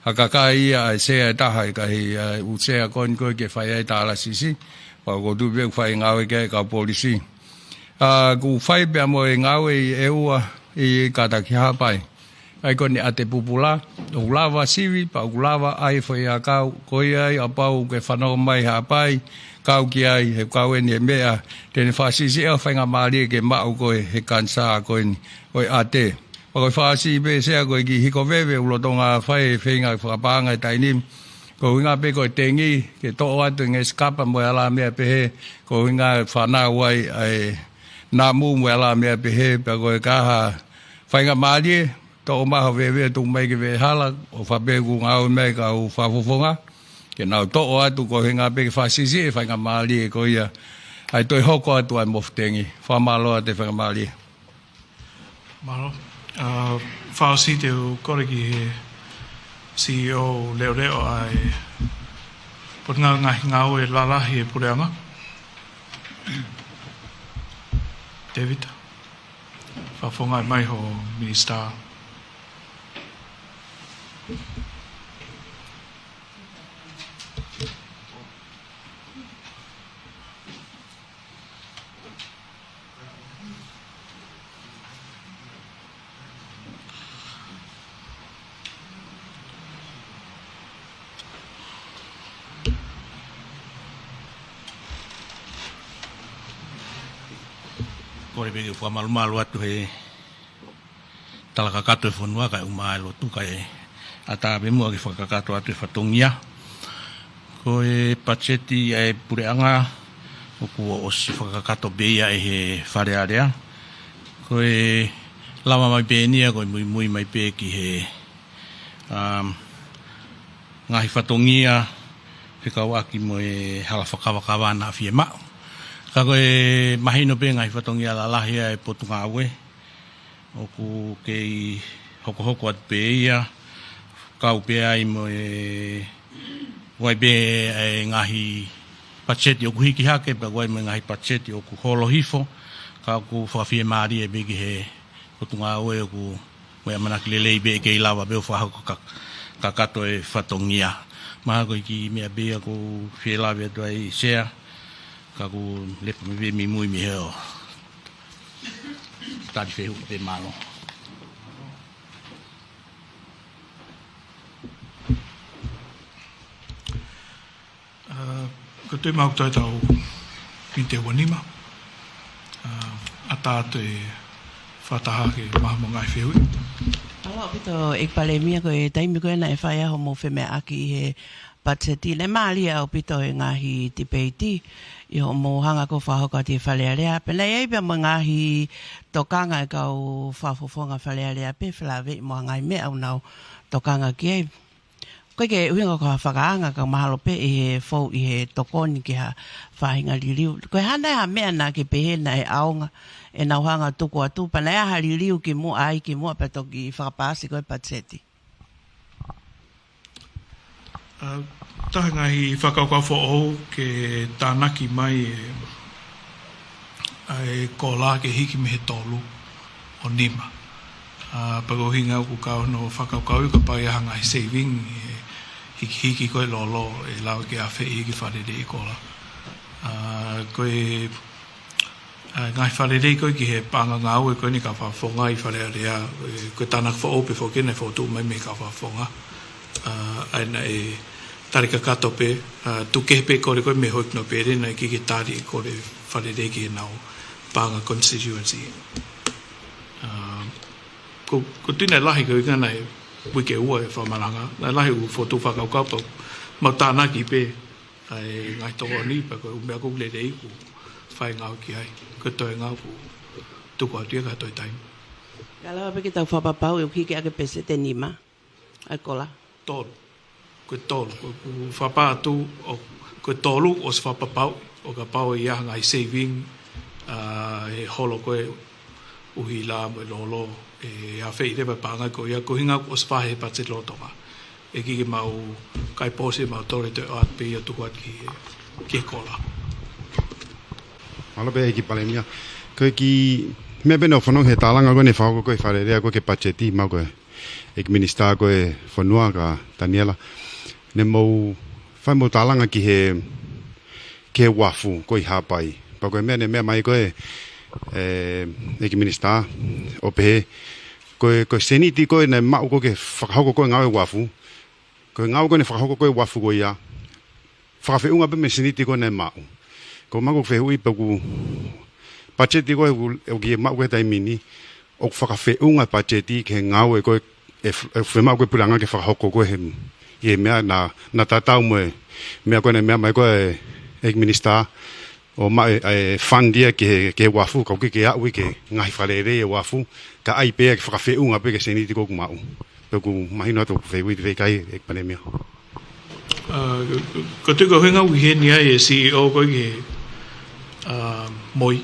ha kakai ia ʻa e sea ʻe taha ʻi he kahi, ʻa, ʻū sea ko eni ko ē ke fai ai e dialysis. Pea ʻoku ou tui pē ʻoku fai e ngāue ki ai e kau polisi. ʻA, ʻoku fai pea mo e ngāue ʻi ʻEua ʻi Kātaki Haʻapai. ʻA ia ko eni ʻa e pupula, ʻoku lava sivi, pea ʻoku lava ʻai e foʻi ʻakau, ko ia ai ʻa pau ke fanongo mai Haʻapai, kau ki ai, he kau eni e meʻa, te ne fakasiʻisiʻi ʻa e faingamālie ke maʻu ko ē he kanisā ko eni ʻo e ʻate. Pea ko e fasi pē sea ko e kiʻi hiko veve ʻoku lolotonga fai e feinga fakapaʻanga he taimi ni. Koeʻuhinga pē ko e tengi, ke toʻo atu e ngaahi sikapa mo e alāmeʻa pehē, koeʻuhinga e fānau ai ʻa e namu mo e alāmeʻa pehē, pea ko e kau faingamālie, toʻo mai ha veve tuku mai ki he veʻehala, ʻo fai pē ʻeku ngāue mai ki he kau fakafofonga, ke nau toʻo atu koeʻuhinga pē ke fakasiʻisiʻi e faingamālie ko ia, ʻa e toe hoko atu ʻa e mofutengi. Fakamālō atu e faingamālie. Mālō. ʻA, fakaʻosi te u kole ki he CEO leʻoleʻo ʻa e Potungāue Ngaahi Ngāue Lalahi ʻa e Puleʻanga. Tēvita. Fakafofongaʻi mai ho minisitā. Kole pē ke u fakamalumalu atu he tala kakato e fonua kae ʻumaʻā e lotu kae ʻatā pē muʻa ke fakakakato atu e fatongia. Ko e patiseti ʻa e puleʻanga ʻoku ʻosi fakakakato pē ia ʻe he Fale Alea. Ko e lava mai pē eni ia ko e muimui mai pē ki he, um, ngaahi fatongia fekauʻaki mo e hala fakakavakava naʻa fiemaʻu. Ka ko e mahino pē ngaahi fatongia lalahi ʻa e Potungāue ʻoku kei hokohoko atu pē ia, kau pē ai mo e, ʻoku ʻi ai pē e ngaahi patiseti ʻoku hiki hake, pea ʻoku ʻi ai mo e ngaahi patiseti ʻoku holo hifo, ka ʻoku fakafiemālie pē ki he Potungāue ʻoku mo e ʻamanaki lelei pē ʻe kei lava pē ʻo fakahoko ka-, kakato e fatongia. Mahalo ko e kiʻi meʻa pē ia ʻoku ou fie lave atu ai Sea, ka ʻoku ou lepo mai pē muimui mei hē ʻo tali fehuʻi pē, mālō. ʻA, ko e toe maʻu atu ʻetau miniti ʻe ua nima. ʻA, ʻatā atu e fakataha ke maʻu ha ngaahi fehuʻi. Mālō ʻaupito ʻEiki Palēmia, ko e taimi ko ē naʻe fai ai hoʻomou femeʻaʻaki ʻi he patiseti. Naʻe mālie ʻaupito e ngaahi tipeiti ʻi hoʻomou hanga ko ē ʻo fakahoko atu e Fale Alea. Pea naʻe ʻi ai pē mo e ngaahi tokanga ʻa e kau fakafofonga Fale Alea pē felāveʻi mo e ngaahi meʻa ʻoku nau tokanga ki ai. Ko e ʻuhinga ko ha fakaanga ka mahalo pē ʻi he fou ʻi he tokoni ki ha faʻahinga liliu. Ko e hā nai ha meʻa naʻa ke pehē naʻe ʻaonga ʻenau hanga ʻo tuku atu, pea naʻe ʻi ai ha liliu kimuʻa ai kimuʻa pea toki fakapaasi ko ē patiseti? ʻA, taha ngaahi fakakaukau foʻou ke tānaki mai e, ʻa e kola ke hiki mei he tolu ʻo nima. ʻA, pea ko e ʻuhinga ʻoku kau hono fakakaukau ia kapau ʻe ʻi ai ha ngaahi saving, e hikihiki ko ē lolo, ʻe lava ke ʻafeʻi hiki faleʻi e kola. ʻA, ko e ʻa, ngaahi faleʻi ko ē ki he paʻanga ngāue ko eni kau fakafofonga ʻi Fale Alea, e, ko e tānaki foʻou pē foki naʻe fokotuʻu mai mei he kau fakafofonga. ʻA, ʻa ia naʻe tali kakato pē, ʻa, tuku kehe pē kole ko ē mei he Hōʻikanōpele naʻe ʻikai ke tali e kole faleʻi ki heʻenau paʻanga constituency. ʻA, ko, ko e tuʻunga lahi ko e ʻuhinga naʻe uike ua e fakamalanga, naʻe lahi ʻū fokotuʻu fakakaukau pea mau tānaki pē ʻa e ngaahi tokoni pea ko e ʻū meʻa ʻoku lelei ʻoku fai ngāue ki ai. Ko e toenga ʻoku tuku atu ia ka toe taimi. Ka lava pē ke tau fakapapauʻi ʻoku hiki ʻaki e peseti ʻe nima ʻa e kola? Tolu. Ko e tolu. Ko, ko e fakapapauʻi atu, ʻo, ko e tolu ʻosi fakapapauʻi ʻo kapau ʻe ʻi ai ha ngaahi saving, ʻa, he holo ko ē ʻuhila mo e lolo, ʻe ʻafeʻi leva e paʻanga ko ia, ko e ʻuhinga ʻoku ʻosi fai he patiseti lolotonga. ʻE ʻikai ke mau kai pōsi ʻe mau tole toe ʻoatu pē ia tuku atu ki he, ki he kola. Mālō pē ʻEiki Palēmia. Ko e kiʻi meʻa pē naʻe fanongo he tālanga ko eni fakahoko ko ē ʻe Fale Alea ko ē ki he patiseti, maʻu ko ē ʻEiki Minisitā ko ē Fonua ka Taniela. Naʻa mou fai mo tālanga ki he, ki he uafu ko ē ʻi Haʻapai. Pea ko e meʻa naʻe meʻa mai ko ē, e, ʻEiki Minisitā, ʻo pehē, ko e, ko e sēniti ko ē naʻe maʻu ko ē ke fakahoko ko ē ngāue uafu. Ko e ngāue ko ē naʻe fakahoko ko ē uafu ko ia, fakafeʻunga pē mo e sēniti ko ē naʻe maʻu. Ko ʻemau fehuʻi pē ko e patiseti ko ē ʻoku, ʻoku maʻu ko ē he taimi ni, ʻoku fakafeʻunga e patiseti ki he ngāue ko ē ʻe f-, ʻe fiemaʻu ko ē ʻe he puleʻanga ke fakahoko ko ē he, ʻi he meʻa naʻa, naʻa tatau mo e meʻa ko ē naʻe meʻa mai ko ē ʻEiki Minisitā, ʻo maʻu e, e fund ia ki he, ki he uafu, ka ʻoku ʻikai ke aʻu ia ki he ngaahi faleʻi e uafu, ka ʻai pē ia ke fakafeʻunga pē ki he sēniti ko ē ʻoku maʻu. Pea ʻoku mahino atu ʻoku fehuʻi te feikai ʻEiki Palēmia. ʻA, ko, ko e tuʻu ko e ʻuhinga ʻoku ʻi heni ai e C E O ko ē ki he, ʻa, MOI.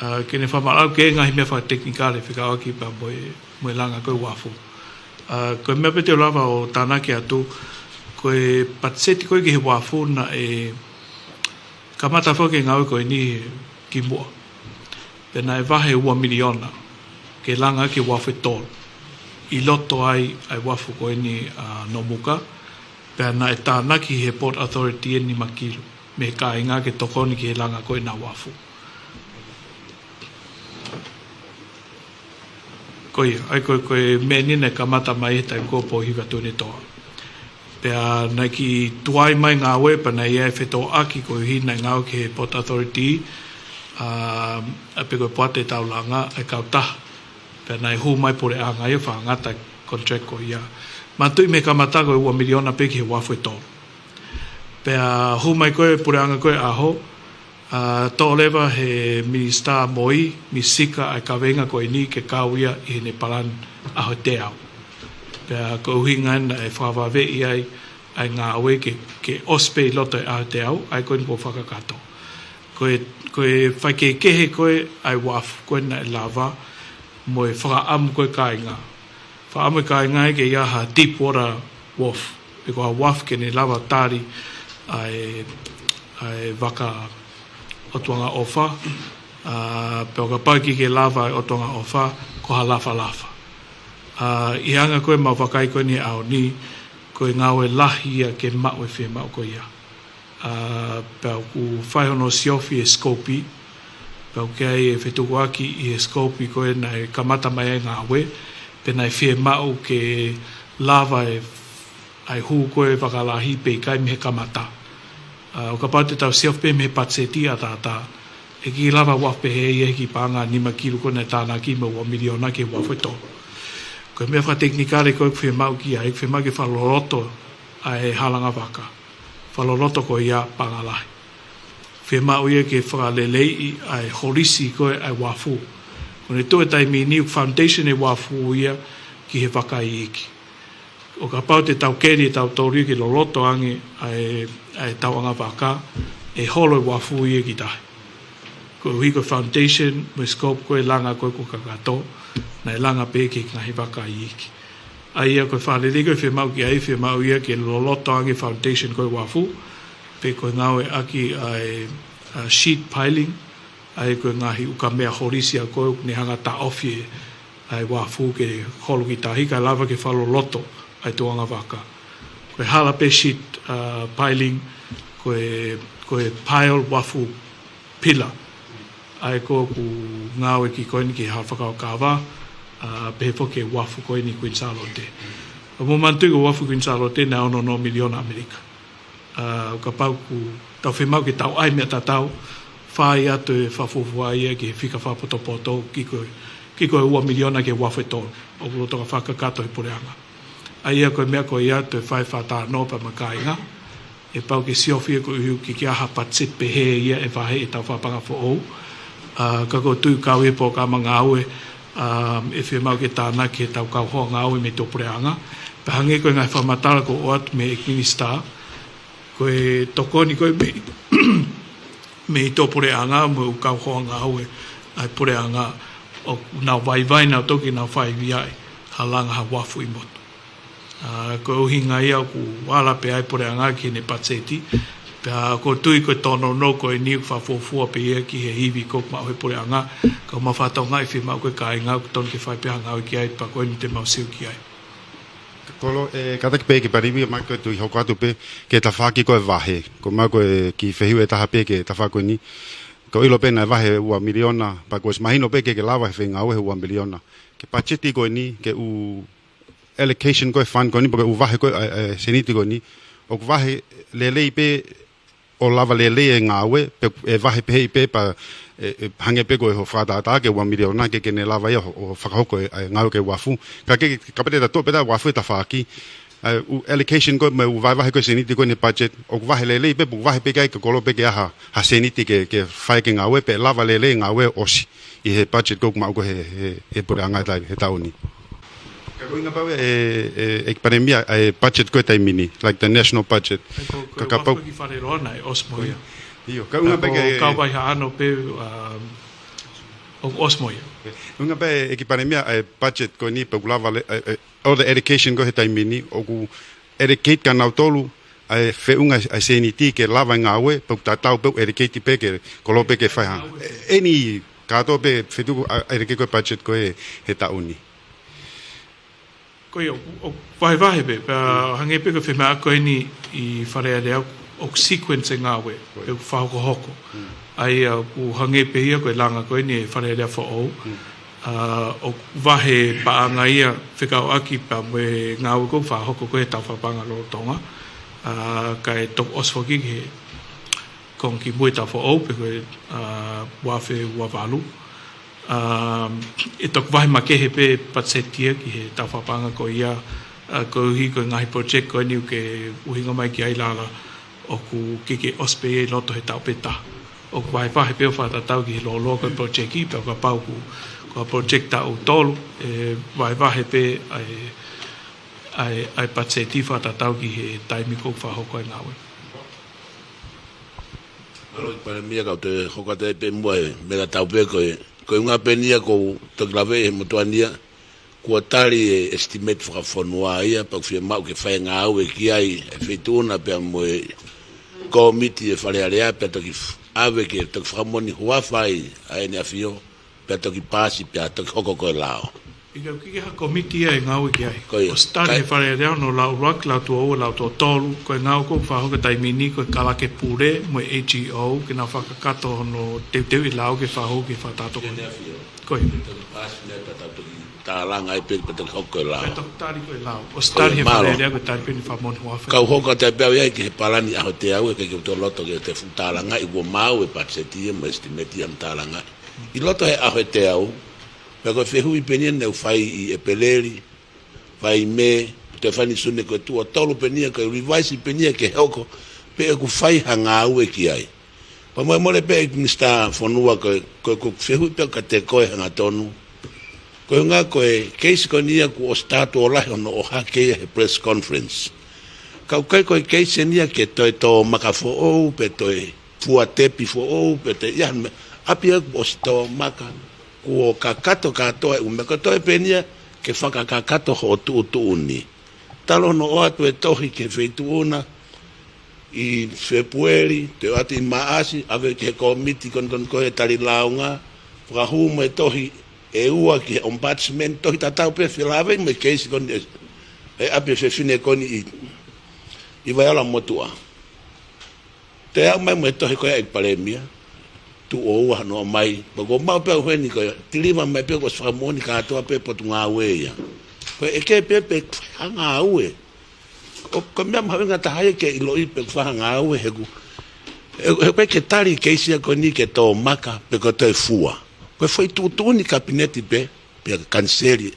ʻA, ke ne fakamaʻalaʻala ki he ngaahi meʻa fakatekinikale fekauʻaki pea mo e, mo e langa ko ē uafu. ʻA, ko e meʻa pē te u lava ʻo tānaki atu, ko e patiseti ko ē ki he uafu naʻe kamata foki e ngāue ko eni kimuʻa. Pea naʻe vahe ua miliona ke langa ki he uafu ʻe tolu. ʻI loto ai ʻa e uafu ko eni ʻa Nomuka, pea naʻe tānaki he Port Authority ʻe nima kilu mei he kāinga ke tokoni ki he langa ko ē ʻenau uafu. Ko ia, ʻa ia ko, ko e meʻa eni naʻe kamata mai he taimi ko ē ʻo Pōhiva Tuʻiʻonetoa. Pea naʻe kiʻi tuai mai e ngāue, pea naʻe ʻi ai e fetōʻaki koeʻuhi naʻe ngāue ki he Port Authority, ʻa, ʻa ia pē ko e poate taulanga, ʻa e kautaha. Pea naʻe hū mai e puleʻanga ia ʻo fakangata e contract ko ia. Manatuʻi mei he kamata ko e ua miliona pē ki he uafu ʻe tolu. Pea hū mai ko ē e puleʻanga ko ē ʻaho, ʻa, toʻo leva ʻe he Minisitā MOI, Misika, ʻa e kaveinga ko eni ke kau ia ʻi heʻene palani ʻaho ʻe teau. Pea ko e ʻuhinga ia naʻe fakavaveʻi ai ʻa e ngāue ke, ke ʻosi pē ʻi loto he ʻaho ʻe teau, ʻa ia ko eni kuo fakakakato. Ko e, ko e faikehekehe ko ē ʻa e uafu ko ē naʻe lava mo e fakaʻamu ko ē ʻa e kāinga. Fakaʻamu e kāinga ia ke ʻi ai ha deep water wharf. Pe ko ha uafu ke ne lava tali ʻa e, ʻa e vaka ʻo tuʻunga ʻofa, ʻa, pea ʻo kapau ʻe ʻikai ke lava ʻa e ʻo tuʻunga ʻofa, ko ha lafalafa. ʻA, ʻi he anga ko ē ʻemau vakai ko eni he ʻaho ni, ko e ngāue lahi ia ke maʻu e fiemaʻu ko ia. ʻA, pea ʻoku fai hono siofi e scope, pea ʻoku ʻi ai e fetukuaki ʻi he scope ko ē naʻe kamata mai ai e ngāue, pe naʻe fiemaʻu ke lava e, ʻa e hū ko ē vaka lahi pe ʻikai mei he kamata. ʻA, ʻo kapau te tau siofi pē mei he patiseti ʻataʻatā, ʻe ʻikai lava e uafu pehē ia he kiʻi paʻanga nima kilu ko ē naʻe tānaki mo e ua miliona ki he uafu ʻe tolu. Ko e meʻa fakatekinikale ko ē ʻoku fiemaʻu ki ai, ʻoku fiemaʻu ke fakaloloto ʻa e hala ʻanga vaka. Fakaloloto ko ia paʻanga lahi. Fiemaʻu ia ke fakaleleiʻi ʻa e holisi ko ē ʻa e uafu. Ko ʻene tuʻu he taimi ni ʻoku foundation e uafu ia ki he vaka iiki. ʻO kapau te tau keli ʻe tautolu ia ke loloto ange ʻa e, ʻa e tau ʻanga vaka, ʻe holo e uafu ia ki tahi. Koeʻuhi ko e foundation, mo e scope ko e langa ko ē kuo kakato, naʻe langa pē ki he ngaahi vaka iiki. ʻA ia ko e fakalelei ko ē fiemaʻu ki ai, fiemaʻu ia ke loloto ange foundation ko e uafu, pe ko e ngāueʻaki ʻa e, ʻa e sheet piling, ʻa ia ko e ngaahi ukamea holisi ia ko ē ne hanga taʻofi e, ʻa e uafu ke holo ki tahi, kae lava ke fakaloloto ʻa e tau ʻanga vaka. Ko e hala pē sheet, ʻa, piling, ko e, ko e pile uafu pila. ʻA ia ko ʻeku ngāue ki ko eni ki he hala fakakaukau, ʻa, pehē foki ki he uafu ko eni Kuini Sālote. ʻOku mou manatuʻi ko e uafu Kuini Sālote naʻe ono noa miliona ʻAmelika. ʻA, kapau ʻoku tau fiemaʻu ke tau ʻai meʻa tatau, fai atu e fakafuofua ia ki he fika fakapotopoto, ki ko e, ki ko e ua miliona ki he uafu ʻe tolu, ʻoku lolotonga fakakakato he puleʻanga. ʻA ia ko e meʻa ko ia ʻe toe fai fakatalanoa pea mo e kāinga, ʻe pau ke siofi ia koeʻuhi ʻoku ʻikai ke ʻi ai ha patiseti pehē ia ʻe vahe ʻe he tau fakapaʻanga foʻou. ʻA, ka ʻoku ou tui ʻoku kau ia he polokalama ngāue, ʻa, ʻe fiemaʻu ke tānaki ʻe he tau kau hoa ngāue mei tuʻapuleʻanga. Pea hangē ko e ngaahi fakamatala kuo ʻoatu mei he ʻEiki Minisitā, ko e tokoni ko ē mei, mei tuʻapuleʻanga mo e kau hoa ngāue ʻa e puleʻanga ʻoku nau vaivai nautolu ke nau fai via ʻi ha langa ha uafu ʻi motu. ʻA, ko e ʻuhinga ia ʻoku ala pē ʻa e puleʻanga ki heʻene patiseti. Pea ʻoku ou tui ko e tōnounou ko eni ʻoku fakafuofua pē ia ki he ivi ʻoku maʻu he puleʻanga. Ka ʻoku mau fakatokangaʻi fiemaʻu ko e kāinga ʻoku totonu ke fai pē ha ngāue ki ai, pea ko eni te mau sio ki ai. Kolo, ʻe, kātaki pē ʻEiki Palēmia, mahalo ko e tui hoko atu pē ki he tafaʻaki ko e vahe. Ko e mahalo ko e kiʻi fehuʻi ʻe taha pē ki he tafaʻaki ko eni. Ko e ʻilo pē naʻe vahe ua miliona, pea kuo ʻosi mahino pē ʻoku ʻikai ke lava he fai ngāue he ua miliona. Ki he patiseti ko eni, ki he ʻū allocation ko e fund ko eni, pe ko e ʻū vahe ko e, ʻa e, ʻa e sēniti ko eni, ʻoku vahe lelei pē ʻo lava lelei e ngāue, pe ʻe vahe pehē pē pea, ʻe, ʻe hangē pē ko hoʻo fakatātā ki he ua miliona ke, ke ne lava ia ʻo, ʻo fakahoko e, e ngāue ki he uafu. Ka ke, kapau te ta toʻo pē ʻa e uafu he tafaʻaki, ʻa e ʻū allocation ko e mo e ʻū vahevahe ko e sēniti ko eni he budget, ʻoku vahe lelei pē, pe ʻoku vahe pē ki ai ka kolo pē ke ʻi ai ha, ha sēniti ke, ke fai ki he ngāue, pe lava lelei e ngāue ʻo ʻosi ʻi he budget ko ē ʻoku maʻu ko ē he, he, he puleʻanga he taimi, he taʻu ni. Ka ko e ʻuhinga pē ʻe, ʻe, ʻEiki Palēmia, ʻa e budget ko e taimi ni, like the national budget. Ko, ko Ka, e kapau uafu ki Faleloa naʻe ʻosi mo ia. ʻIo, ka ko e ʻuhinga pē Ka ko e kau Vaihaʻano pē, um, ʻoku ʻosi mo ia. ʻUhinga pē ʻEiki Palēmia, ʻa e budget ko eni pe ʻoku lava le-, ʻa e, ʻa e, all the allocation ko ē he taimi ni, ʻoku allocate kia nautolu, ʻa e feʻunga ʻa e sēniti ke lava e ngāue, pe ʻoku tatau pē ʻoku allocate pē ki he kolo pē ke fai ha. ʻE, ʻeni kātoa pē fetuku ʻa, allocate ko e budget ko ē he taʻu ni. Ko ia, ʻoku, ʻoku vahevahe pē, pea hangē pē ko e fiemaʻu ko eni ʻi Fale Alea ʻoku sequence e ngāue, Ko ia. pe ʻoku fakahokohoko. Mm. ʻA ia ʻoku hangē pē ia ko e langa ko eni e Fale Alea foʻou. Mm. ʻA, ʻoku vahe paʻanga ia fekauʻaki pea mo e ngāue ʻoku fakahoko ko ē he tau fakapaʻanga lolotonga. ʻA, kae toki ʻosi foki ki he konga kimui e tau foʻou pe ko e, ʻa, ua afe ua valu. ʻA, ʻe toki vahe makehe pē patiseti ia ki he tau fakapaʻanga ko ia, ʻa, koeʻuhi ko e ngaahi project ko eni ʻoku ke ʻuhinga mai ki ai Lala, ʻoku ʻikai ke ʻosi pē ia ʻi loto he taʻu pē taha. ʻOku vahevahe pē ʻo fakatatau ki he lōloa ko e project, pea kapau ʻoku, ko e project taʻu tolu, ʻe vahevahe pē ʻa e, ʻa e, ʻa e patiseti fakatatau ki he taimi ʻoku fakahoko ai e ngāue. Mālō ʻEiki Palēmia, kau toe hoko atu ai pē muʻa he meʻa tatau pē ko e, ko e ʻuhinga pē eni ia ʻoku ou toki lave he motuʻa ni ia, kuo tali e estimate fakafonua ia, pea ʻoku fiemaʻu ke fai e ngāue ki ai e feituʻu na pea mo e kōmiti e Fale Alea, pea toki f-, ʻave ke toki fakamoʻoni huafa ai ʻa ʻEne ʻAfio, pea toki paasi, pea toki hoko ko e lao. ʻIkai ke ʻi ai ha kōmiti ia ʻe ngāue ki ai. Ko ia. ʻOsi tali Kai- he Fale Alea hono lau ʻuluaki, lau tuʻo ua, lau tuʻo tolu, ko e ngāue ʻoku fakahoko he taimi ni, ko e kalake pule mo e A G O, ke nau fakakakato hono teuteuʻi e lao ke fakahoko ke fakatātā ko ē. ʻEne ʻAfio. Ko ia. Pea toki paasi meʻa pea tau toki tālanga ai pē, pea toki hoko ko e lao. Pea toki tali ko e lao. ʻOsi Ko ia, tali he mālō. Fale Alea, ko e tali pē ʻeni fakamoʻoni huafa. Kau hoko atu ai pē au ia ki he palani ʻaho teau, ʻikai ke u toe loto ke u toe fuʻu tālangaʻi, kuo maau e patiseti ia mo e estimate ia mo tālangaʻi. ʻI loto he ʻaho teau, pea ko e fehuʻi pē eni ia naʻe fai ʻi ʻEpeleli, fai ʻi Mē, Te fani sune ko e tuʻo tolu pē ʻeni ia, ko e revise pē ʻeni ia ke hoko, pe ʻoku fai ha ngāue ki ai. Pea mo e mole pē ʻEiki Minisitā Fonua, ko e, ko e, ko e fehuʻi pē ka te ko e hangatonu. Ko e ʻuhinga ko e keisi ko ʻeni ia kuo ʻosi taʻoto lahi hono ʻohake ia he press conference. Ka ʻoku ʻikai ko e keisi ʻeni ia ke toe tō maka foʻou, pe toe fua tepi foʻou, pe toe ʻi ai ha meʻa, ʻapi ia kuo ʻosi tō maka, kuo kakato kātoa e ʻū meʻa, ko e toe pē ʻeni ia ke fakakakato hoʻo tuʻutuʻuni. Talu hono ʻoatu e tohi ki he feituʻu na ʻi Fēpueli, toe ʻoatu ʻi Maʻasi, ʻave ki he kōmiti ko eni ko ē tali lāunga, fakahū mo e tohi ʻe ua ki he Ombudsman, tohi tatau pē felāveʻi mo e keisi ko eni ʻe, ʻe ʻapi e fefine ko eni ʻi, ʻi Vaiala Motuʻa. Toe aʻu mai mo e tohi ko ia ʻEiki Palēmia, tuʻo ua hono ʻomai, pea kuo maʻu pē au heni ko e tiliva mai pē kuo ʻosi fakamoʻoni kātoa pē potungāue ia. Ko e ʻeke pē pe fai ha ngāue. Ko, ko e meʻa mahuʻinga taha ia ke ʻiloʻi pe fai ha ngāue he ʻoku, he, he ʻoku ʻikai ke tali keisi ia ko eni ke tō maka pe ko e toe fua. Ko e foʻi tuʻutuʻuni Kapineti pē, pea kaniseli.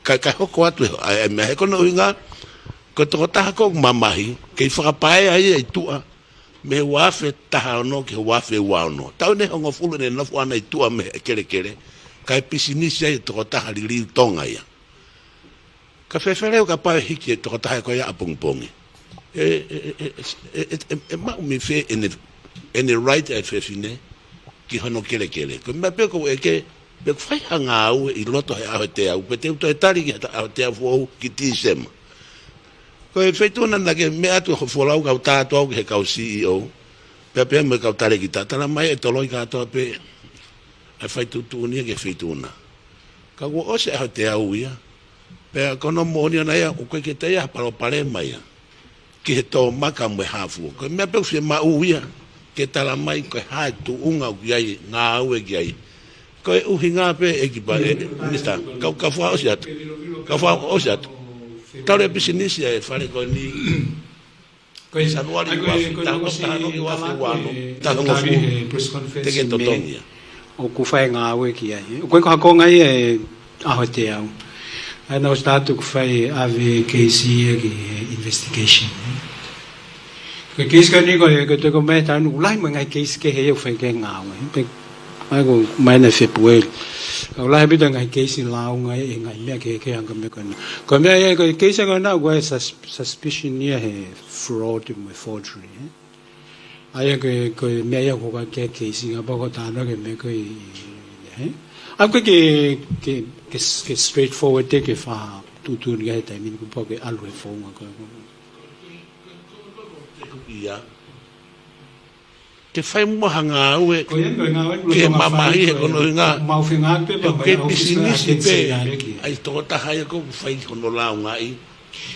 Ka, ka hoko atu e, ʻa e, ʻa e meʻa he ko hono ʻuhinga, ko e tokotaha ko ē ʻoku mamahi, kei fakapaea ia ʻi tuʻa, mei he ua afe taha ono ki he ua afe ua ono. Taʻu ʻeni ʻe hongofulu ʻene nofo ʻana ʻi tuʻa mei he kelekele, kae pisinisi ai e tokotaha liliu Tonga ia. Ka fēfē leva kapau ʻe hiki e tokotaha ko ia ʻapongipongi. ʻE, ʻe, ʻe maʻu mei fē ʻene, ʻene right ʻa e fefine ki hono kelekele. Ko e meʻa pē ʻoku ou ʻeke, pe ʻoku fai ha ngāue ʻi loto he ʻaho ʻe teau, pe te u toe tali ki he ta-, ʻaho ʻe teau foʻou ki Tīsema. Ko e feituʻu na naʻa ke meʻa atu ho folau kau tā atu au ki he kau C E O, pea pea mo e kau talēkita, tala mai ʻe toloi kātoa pē ʻa e fai tuʻutuʻuni ia ki he feituʻu na. Ka kuo ʻosi e ʻaho ʻe teau ia, pea ko hono moʻoni ʻana ia, ʻoku ʻikai ke toe ʻi ai ha palopalema ia ki he tō maka mo e hā fua. Ko e meʻa pē ʻoku fiemaʻu ia ke tala mai ko e hā e tuʻunga ʻoku ʻi ai e ngāue ki ai. Ko e ʻuhinga pē ʻEiki pa-, ʻe, Minisitā, ka, ka fakaʻosi atu. Ka fakaʻosi atu. Talu e pisinisi ʻa e fale ko eni. Ko e Sanuali ua, taha ono, taha ono ki he ua afe ua ono, taha ono fu. Te ke totongi ia. ʻOku fai ngāue ki ai. ʻOku ʻikai ko ha konga ia e ʻaho ʻe teau. ʻA ia naʻe ʻosi taʻoto kuo fai ʻave keisi ia ki he investigation. Ko e keisi ko eni ko e, ko e toe ko e meʻa tanu, ʻoku lahi mo e ngaahi keisi kehe ia ʻoku fai ki ai e ngāue. Pe, ʻa ia ko e mai ʻena Fēpueli. Ka ʻoku lahi ʻaupito e ngaahi keisi lāunga ia, e ngaahi meʻa kehekehe hangē ko e meʻa ko ena. Ko e meʻa ia, ko e keisi ko ena, ʻoku ʻi ai e sus-, suspicion ia he fraud mo e forgery, ē. ʻA ia ko e, ko e meʻa ia ʻoku hoko ki ai e keisi, kapau ko e talanoa ki he meʻa ko ē, ē? ʻA ia ko e ke, ke, ke, ke straightforward ē ke fai tuʻutuʻuni ki ai he taimi ni kuo pau ke ʻalu he founga ko ē. Ia. Ke fai muʻa ha ngāue, ko ia ko e ngāue ke mamahi he ko hono ʻuhinga. Mau fengāueʻaki pē, ʻoku ʻi ai e pisinisi pē ʻa e tokotaha ia ʻoku fai hono lāungaʻi.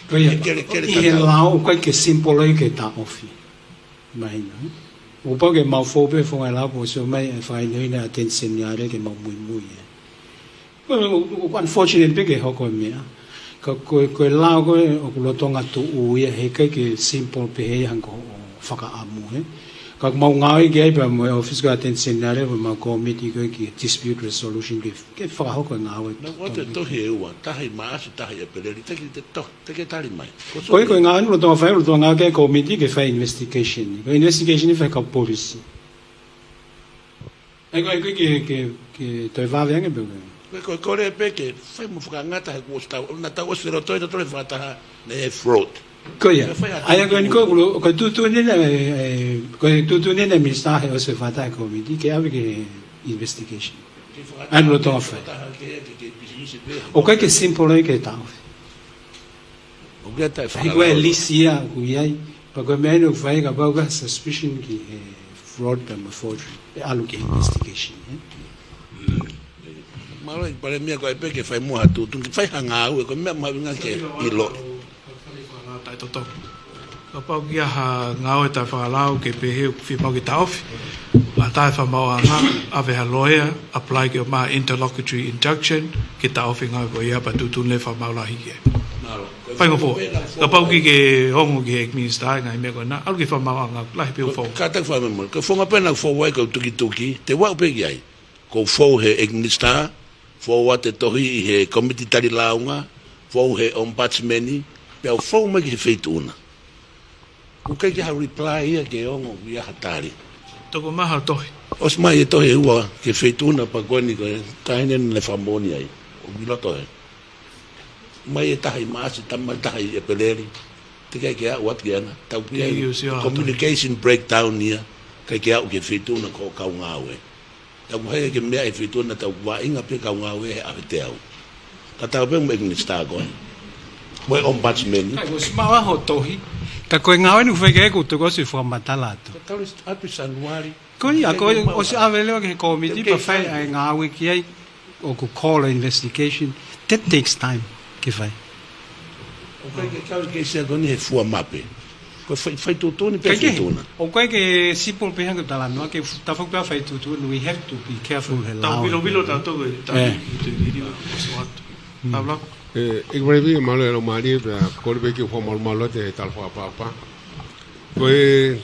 Ko ia, ʻi he kelekele tatau. Lao ʻoku ʻikai ke simple ia ke taʻofi. Mahino, ē? ʻOku pau ke mau fou pē founga e lao pō sio mai e fai nei na attention ia ke mau muimui, ē. Ko e, ko e unfortunate pē ke hoko e meʻa. Ka ko e, ko e lao ko ē ʻoku lolotonga tuʻu ia he ʻikai ke simple pē ia hangē ko hoʻo fakaʻamu, ē. Ka ʻoku mau ngāue ki ai pea mo e ʻōfisi ko ē attention ia pea mo e kōmiti ko ē ki he dispute resolution ke, ke fakahoko e ngāue. Naʻa ku ʻoatu e tohi ʻe ua, taha ʻi Maʻasi, taha ʻi ʻEpeleli, te ke te tohi. Te ke tali mai. Ko e, ko e ngāue ʻoku lolotonga fai, lolotonga ngāue ki ai e kōmiti ke fai investigation. Ko e investigation ʻe fai ʻe he kau polisi. ʻA ia ko e, ko e ke, ke, ke toe vave ange pē ko ē. Ko e, ko e kole pē ke fai mo fakangata he kuo ʻosi tau, naʻa tau ʻosi felotoi tautolu he fakataha naʻe fraud. Ko ia. Ke fai ʻa e, ʻa ia ko eni ko e, ko e tuʻutuʻuni ʻena, ē, ē, ko e tuʻutuʻuni ʻena e minisitā he ʻosi fakataha e kōmiti ke ʻave ki he investigation. ʻA ia lolotonga fai. ʻOku ʻikai ke simple ia ke taʻofi. ʻOku ʻi ai e lisi ia ʻoku ʻi ai, pea ko e meʻa ʻeni ʻoku fai kapau ko e suspicion ki he fraud pea mo e forgery, ʻe ʻalu ki he investigation, ē? Mālō ʻEiki Palēmia, ko e pē ke fai muʻa ha tuʻutuʻuni, fai ha ngāue, ko e meʻa mahuʻinga ke ʻiloʻi. Taʻetotongi. Kapau ʻoku ʻi ai ha ngāue taʻefakalao ke pehē ʻoku fiemaʻu ke taʻofi, ʻatā e fakamaauʻanga, ʻave ha loea, apply ki ʻomai ha interlocutory injunction, ke taʻofi e ngāue ko ia pea tuʻutuʻuni e fakamaau lahi ki ai. Mālō. Faingofua. Kapau ʻoku ke ongo ki he minisitā e ngaahi meʻa ko ena, ʻalu ki he fakamaauʻanga, lahi pē ʻoku fou. Kātaki fakamolemole. Ko e founga pē naʻa ku fou ai ko e tukituki, te u aʻu pē ki ai. Ko e fou he ʻEiki Minisitā, fou atu e tohi ʻi he kōmiti tali lāunga, Fou he Ombudsman, pea u fou mai ki he feituʻu na. ʻOku ʻikai ke ha reply ia ke ongo ia ha tali. Tokomaha tohi. ʻOsi mai e tohi ʻe ua ki he feituʻu na pea ko eni ko e taʻahine naʻe fakamoʻoni ai. ʻOku ʻi loto he. Mai e taha ʻi Maʻasi, taha mai taha ʻi ʻEpeleli. Teʻeki ai ke aʻu atu ki ai na. Tau ki ai. Io, sio atu. Communication breakdown ia. ʻIkai ke aʻu ki he feituʻu na ko e kau ngāue. Tau hei ke meʻa e feituʻu na tau vaʻinga pē kau ngāue he ʻaho teau. Ka tau pē mo e Minisitā ko ē. Mo e Ombudsman. Kai, ʻosi maʻu ho tohi. Ka ko e ngāue ni ʻoku fai ke ʻeku toko ʻosi fakamatala atu. Ka tau atu Sanuali. Ko ia, ko ia, ʻosi ʻave leva ki he kōmiti pea fai ʻa e ngāue ki ai ʻoku call investigation. That takes time ke fai. ʻOku ʻikai ke kau ke sia ko eni he fua mape. Ko e fai, fai tuʻutuʻuni pē ʻikai ke, feituʻu na. ʻOku ʻikai ke simple pē hangē ko e talanoa, ke fu-, tafoki pē fai tuʻutuʻuni, we have to be careful he lao. Tau vilo vilo tatou e, tau ʻi te vilo, so what? Tau lako. ʻE, ʻEiki Palēmia, mālō e laumālie, pea kole pē ke u fakamalumalu atu he tala fakapapa. Ko e,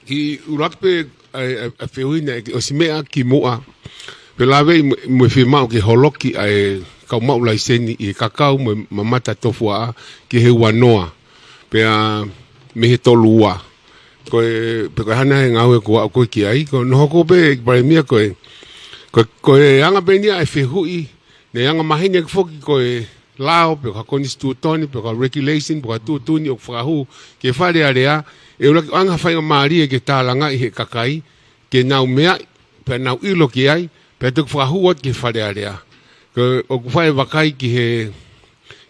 ki ʻuluaki pē, ʻa e, ʻa e, ʻa e fehuʻi naʻe ʻosi meʻa ki muʻa. Pea lave mo, mo e fiemaʻu ke holoki ʻa e kau maʻu laiseni ʻi he kakau mo e mamata tofuaʻa ki he ua noa. Pea mei he tolu ua. Ko e, pea ko e hā nai e ngāue kuo aʻu ko ē ki ai. Ko hono hoko pē ʻEiki Palēmia ko e, ko e, ko e anga pē eni ʻa e fehuʻi, naʻe anga maheni ʻaki foki ko e lao, pe ko ha konisitūtone, pe ko ha regulation, pe ko ha tuʻutuʻuni ʻoku fakahū ki he Fale Alea, ʻe ʻuluaki ʻoange ha faingamālie ke tālangaʻi he kakai, ke nau meaʻi, pea nau ʻilo ki ai, pea toki fakahū atu ki he Fale Alea. Ko e, ʻoku fai e vakai ki he,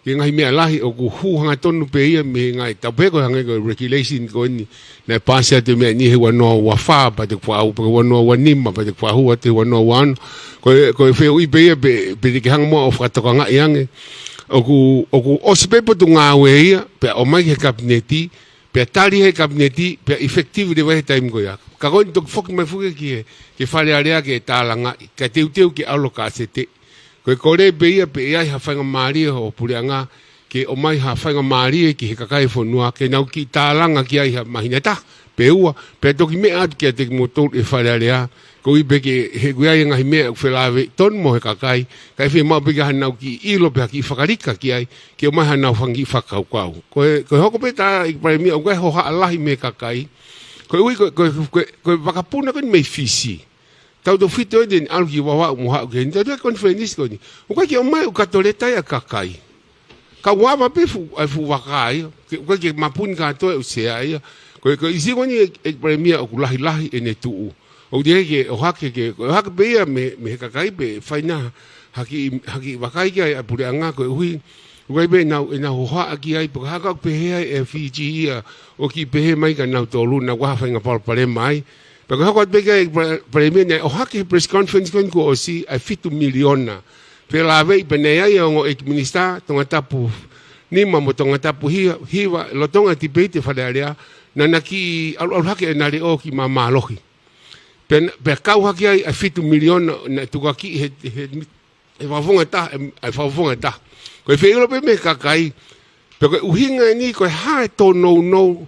ki he ngaahi meʻa lahi, ʻoku hū hangatonu pē ia mei he ngaahi, tau pehē ko e hangē ko e regulation ko eni, naʻe paasi atu e meʻa ni he ua noa ua fā, pea toki fakahū, pea ua noa ua nima, pea toki fakahū atu he ua noa ua ono. Ko e, ko e fehuʻi pē ia pe, pe te ke hanga muʻa ʻo fakatokangaʻi ange. ʻOku, ʻoku ʻosi pē potungāue ia, pea ʻomai ki he Kapineti, pea tali he Kapineti, pea effective leva he taimi ko ia. Ka ko eni toki foki mai foki ki he, ki he Fale Alea ke tālangaʻi, kae teuteu ke ʻalu ʻo kāsete. Ko e kole pē ia pe ʻe ʻi ai ha faingamālie ho puleʻanga, ke ʻomai ha faingamālie ki he kakai e fonua, ke nau kiʻi tālanga ki ai ha māhina ʻe taha, pe ua, pea toki meʻa atu kiate kimoutolu ʻe Fale Alea, koeʻuhi pē ke, he ʻoku ʻi ai e ngaahi meʻa ʻoku felāveʻi tonu mo e kakai, kae fiemaʻu pē ke ʻi ai haʻanau kiʻi ʻilo pe ha kiʻi fakalika ki ai, ke ʻomai haʻanau fanga kiʻi fakakaukau. Ko e, ko e hoko pē tā ʻEiki Palēmia, ʻoku ʻi ai e hohaʻa lahi mei he kakai, koeʻuhi ko, ko, ko, ko e vakapuna ko eni mei Fisi. Tautautefito eni ʻalu ki Vavaʻu mo haʻu ki heni. Tautautefito e konifelenisi ko eni. ʻOku ʻikai ke ʻomai ʻo katoleta ia kakai. Ka ʻoku ava pē fuʻu, ʻa e fuʻu vaka ia. Ke, ʻoku ʻikai ke mapuni kātoa e ʻū sea ia. Ko e, ko e ʻīsiu ko eni ʻEiki, ʻEiki Palēmia ʻoku lahilahi ʻene tuʻu. ʻOku teʻeki ke ʻohake ke, ko e ʻohake pē ia mei, mei he kakai pē fai ha, ha kiʻi, ha kiʻi vakai ki ai ʻa e puleʻanga koeʻuhi. ʻOku ʻi ai pē ʻenau, ʻenau hohaʻa ki ai, pe ko e hā ka ʻoku pehē ai ʻe Fisi ia, ʻoku kiʻi pehē mai kia nautolu, naʻa ʻoku ʻi ai ha faʻahinga palopalema ai. Pea ko e hoko atu pē ki ai ʻEiki Pale-, Palēmia naʻe ʻohake he press conference ko eni kuo ʻosi ʻa e fitu miliona. Felāveʻi pea naʻe ʻi ai e ongo ʻEiki Minisitā, Tongatapu nima mo Tongatapu hia-, hiva, lolotonga e tipeiti Fale Alea, naʻa na kiʻi ʻalu, ʻalu hake ʻena leʻo ki māmālohi. Pea, pea kau hake ai ʻa e fitu miliona naʻe tukuakiʻi he, he, he fakafofonga ʻe taha, ʻe, ʻe fakafofonga ʻe taha. Ko e feʻilo pē mei he kakai, pe ko e ʻuhinga eni ko e hā e tōnounou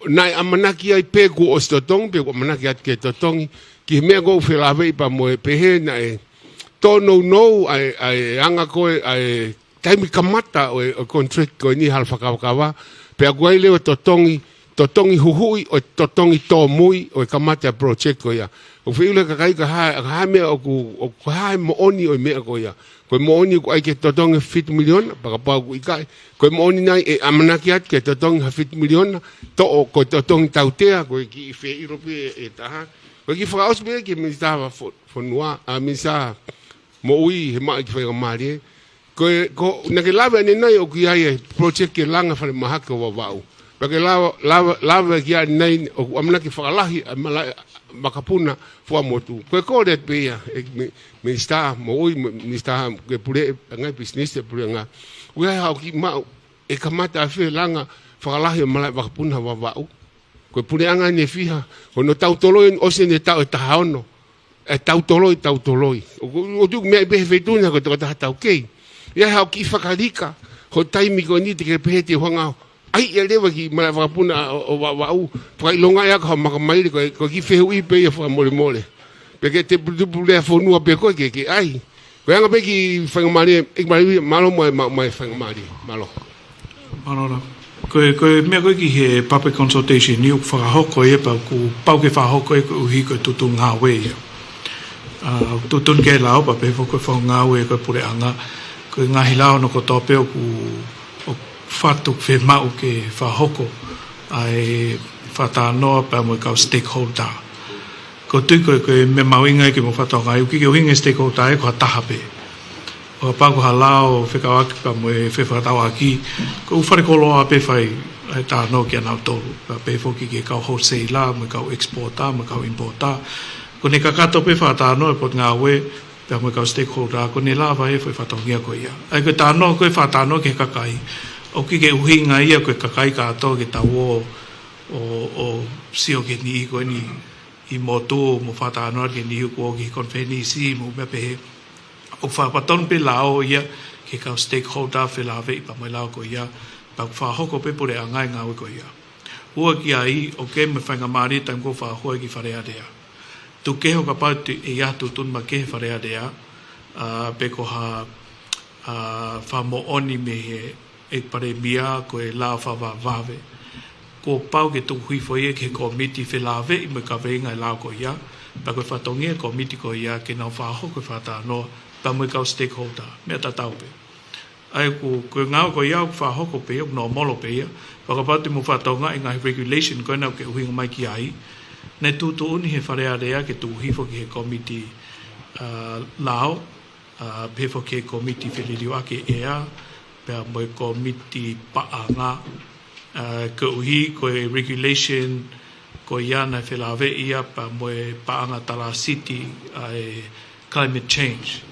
naʻe ʻamanaki ai pe kuo ʻosi totongi, pe kuo ʻamanaki atu ke totongi, ki he meʻa ko ē ʻoku felāveʻi pea mo e pehē naʻe tōnounou ʻa e, ʻa e anga ko ē, ʻa e taimi kamata ʻo e, ʻo e contract ko eni hala fakakavakava, pea ʻoku ʻi ai leva e totongi, totongi huhuʻi, ʻo e totongi tōmui, ʻo e kamata e project ko ia. ʻOku feʻilo e kakai ka hā, ka hā e meʻa ʻoku, ʻoku hā e moʻoni ʻo e meʻa ko ia. Ko e moʻoni ʻoku ʻai ke totongi fitu miliona, pe kapau ʻoku ʻikai. Ko e moʻoni nai ʻe ʻamanaki atu ke totongi ha fitu miliona, toʻo ko e totongi tautea, ko e kiʻi feʻilo pē ʻe taha. Ko e kiʻi fakaʻosi pē ki he Minisitā fo-, fonua, ʻa Minisitā moʻui he maʻu e kiʻi faingamālie. Ko e, ko, naʻa ke lave ʻanenai ʻoku ʻi ai e project ke langa falemahaki ʻo Vavaʻu. Pea ke lava, lava, lave ki ai ʻanenai ʻoku ʻamanaki fakalahi ʻa e malaʻe vakapuna fuamotu. Ko e kole atu pē ia, ʻe mi-, Minisitā moʻui, mi-, Minisitā ke pule, ʻa e ngaahi pisinisi ʻa e puleʻanga. ʻOku ʻi ai haʻo kiʻi maʻu, ʻe kamata ʻafē langa fakalahi ʻo e malaʻe vakapuna Vavaʻu. Ko e puleʻanga ʻe fiha, ko hono tautoloi ʻosi ʻene taʻu ʻe taha ono. ʻE tautoloi, tautoloi. ʻOku, ʻoku tuku meʻa pē he feituʻu na ko e tokotaha taukei. ʻI ai haʻo kiʻi fakalika, ho taimi ko eni te ke pehē te u hanga ʻo ʻai ʻe leva ki malaʻe vakapuna ʻo, ʻo Vavaʻu, fakaʻilonga ʻe aka ho makamaile ko e, ko e kiʻi fehuʻi pē ia fakamolemole. Pe ke te putuputu lea fonua pē ko e ke, ke ʻai. Ko e anga pē ki he faingamālie, ʻEiki Palēmia, mālō mo e, mo e faingamālie. Mālō. Mālō. Ko e, ko e meʻa ko ē ki he public consultation ni ʻoku fakahoko ia pea ʻoku pau ke fakahoko ia koeʻuhi ko e tuʻutuʻuni ngāue ia. ʻA, tuʻutuʻuni ki he lao pea pehē foki ko e fanga ngāue ko e puleʻanga. Ko e ngaahi lao hono kotoa pē ʻoku, ʻoku fatu fiemaʻu ke fakahoko ʻa e fakatalanoa pea mo e kau stakeholder. ʻOku ou tui ko e, ko e meʻa mahuʻinga ia ke mou fakatokangaʻi, ʻoku ʻikai ke ʻuhinga e stakeholder ia ko ha taha pē. ʻO kapau ko ha lao fekauʻaki pea mo e fefakatauʻaki, ko e ʻū fale koloa pē fai ʻa e talanoa kia nautolu. Pea pehē foki ki he kau wholesaler, mo e kau exporter, mo e kau importer. Ko ʻene kakato pē fakatalanoa e potungāue, pea mo e kau stakeholder, ko ʻene lava e foʻi fatongia ko ia. ʻA ia ko e talanoa ko e fakatalanoa ki he kakai. ʻOku ʻikai ke ʻuhinga ia ko e kakai kātoa ke tau ō, ʻo, ʻo sio ki he niʻihi ko eni ʻi motu mo fakatalanoa ki he niʻihi kuo ō ki he konifelenisi mo e meʻa pehē. ʻOku fakapatonu pē lao ia ki he kau stakeholder felāveʻi pea mo e lao ko ia, pea ʻoku fakahoko pē puleʻanga e ngāue ko ia. Ua ki ai, ʻoku ʻi ai mo e faingamālie taimi ko ē fakahua ki Fale Alea. Tuku kehe ʻo kapau te ʻi ai ha tuʻutuʻuni makehe Fale Alea, ʻa, pe ko ha, ʻa, fakamoʻoni mei he ʻEiki Palēmia ko e lao fakavavevave. Kuo pau ke tuku hifo ia ki he kōmiti felāveʻi mo e kaveinga e lao ko ia, pea ko e fatongia e kōmiti ko ia ke nau fakahoko e fakatalanoa, pea mo e kau stakeholder, meʻa tatau pē. ʻA ia ko, ko e ngāue ko ia ʻoku fakahoko pē ia, ʻoku nōmolo pē ia, pea kapau te mou fakatokangaʻi e ngaahi regulation ko ena ʻoku ke ʻuhinga mai ki ai, naʻe tuʻutuʻuni he Fale Alea ke tuku hifo ki he kōmiti, ʻa, lao, ʻa, pehē foki ki he kōmiti feliliuaki ʻea, pea mo e kōmiti paʻanga, ʻa, koeʻuhi ko e regulation ko ia naʻe felāveʻi ia pea mo e paʻanga talāsiti ʻa e climate change.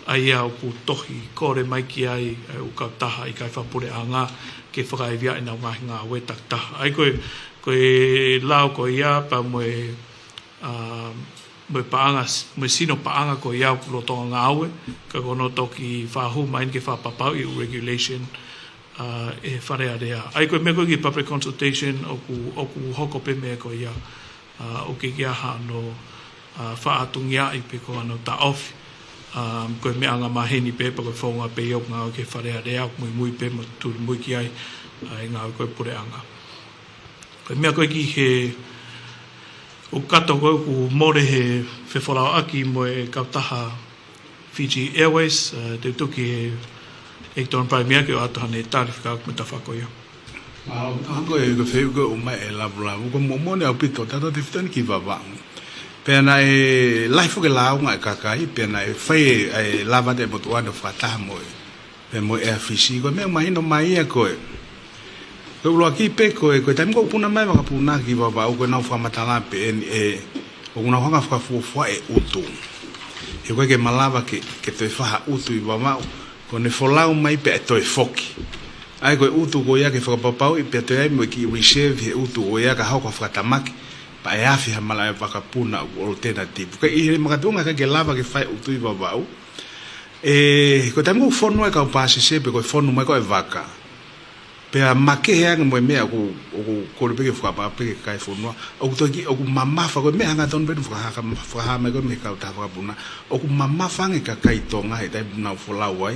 ʻA ia ʻoku tohi kole mai ki ai ʻa e ʻū kautaha ʻikai fakapuleʻanga ke fakaivia ʻenau ngaahi ngāue takitaha. ʻA ia ko e, ko e lao ko ia pea mo e, ʻa, mo e paʻanga, mo e sino paʻanga ko ia ʻoku lolotonga ngāue, ka ko hono toki fakahū mai eni ke fakapapauʻi e regulation, ʻa, ʻe he Fale Alea. ʻA ia ko e meʻa ko ē ki he public consultation ʻoku, ʻoku hoko pē meʻa ko ia, ʻa, ʻoku ʻikai ke ʻi ai hano, ʻa, faʻatungiaʻi pe ko hano taʻofi. ʻA, ko e meʻa angamaheni pē pea ko e founga pē ia ʻoku ngāue ki he Fale Alea, ʻoku muimui pē mo tuli mui ki ai, ʻa, e ngāue ko ē puleʻanga. Ko e meʻa ko ē ki he ʻū kato ko ē ʻoku mole he fefolauʻaki mo e kautaha Fiji Airways, ʻa, te u tuku ki he ʻEiki Tokoni Palēmia ke ʻoatu haʻane tali fekauʻaki mo e tafaʻaki ko ia. Mālō, ʻa, ko e, ko e fehuʻi ko ē ʻomai ʻe Lavulavu, ko e moʻoni ʻaupito, tautautefito eni ki Vavaʻu. Pea naʻe lahi foki e lāunga e kakai, pea naʻe fai e, e lava atu e motuʻa ʻo fakataha mo e pea mo e Air Fiji, ko e meʻa mahino mai ia ko e. Ko e ʻuluaki pē ko e, ko e taimi ko ē ʻoku puna mai vakapuna ki Vavaʻu, ko ʻenau fakamatala pē eni ʻe, ʻoku nau hanga fakafuofua e ʻutu. He ʻoku ʻikai ke malava ke, ke toe fai ha ʻutu ʻi Vavaʻu, ko ʻene folau mai pea ʻe toe foki. ʻA ia ko e ʻutu ko ia ke fakapapauʻi pea toe ʻi ai mo e kiʻi reserve he ʻutu ko ia ka hoko ha fakatamaki, pea ʻe afe ha malaʻe vakapuna ʻoku alternative. Ka ʻi he makatuʻunga ʻikai ke lava ke fai ʻutu ʻi Vavaʻu, ʻE, ko e taimi ʻoku fonu ai e kau pāsese pe ko e fonu mai ko ē e vaka. Pea makehe ange mo e meʻa ʻoku, ʻoku kole pē ke fakapapauʻi pē ke kai fonua. ʻOku toki, ʻoku mamafa ko e meʻa hangatonu pē ʻoku fakahā, fakahā mai ko ē mei he kautaha vakapuna. ʻOku mamafa ange e kakai Tonga he taimi ʻoku nau folau ai.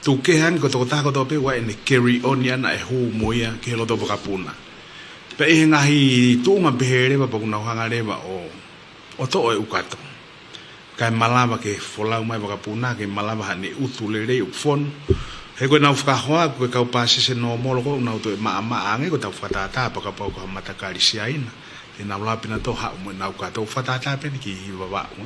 Tuku kehe ange ko e tokotaha kotoa pē ʻoku ʻi ai ʻene carry on ia naʻe hū mo ia ki he loto vakapuna. Pea ʻi he ngaahi tuʻunga pehē leva pea ʻoku nau hanga leva ʻo, ʻo toʻo e ʻū kato. Kae malava ke folau mai vakapuna, ke malava haʻane ʻutu lelei ʻoku fonu. He ko ʻenau fakahoa, ko e kau pāsese nōmolo ko ē ʻoku nau toe maʻamaʻa ange, ko ʻetau fakatātā pea kapau ko ha matakali Siaina. Te nau lava pē ʻo toe haʻu mo ʻenau kato, fakatātā pē eni ki Vavaʻu.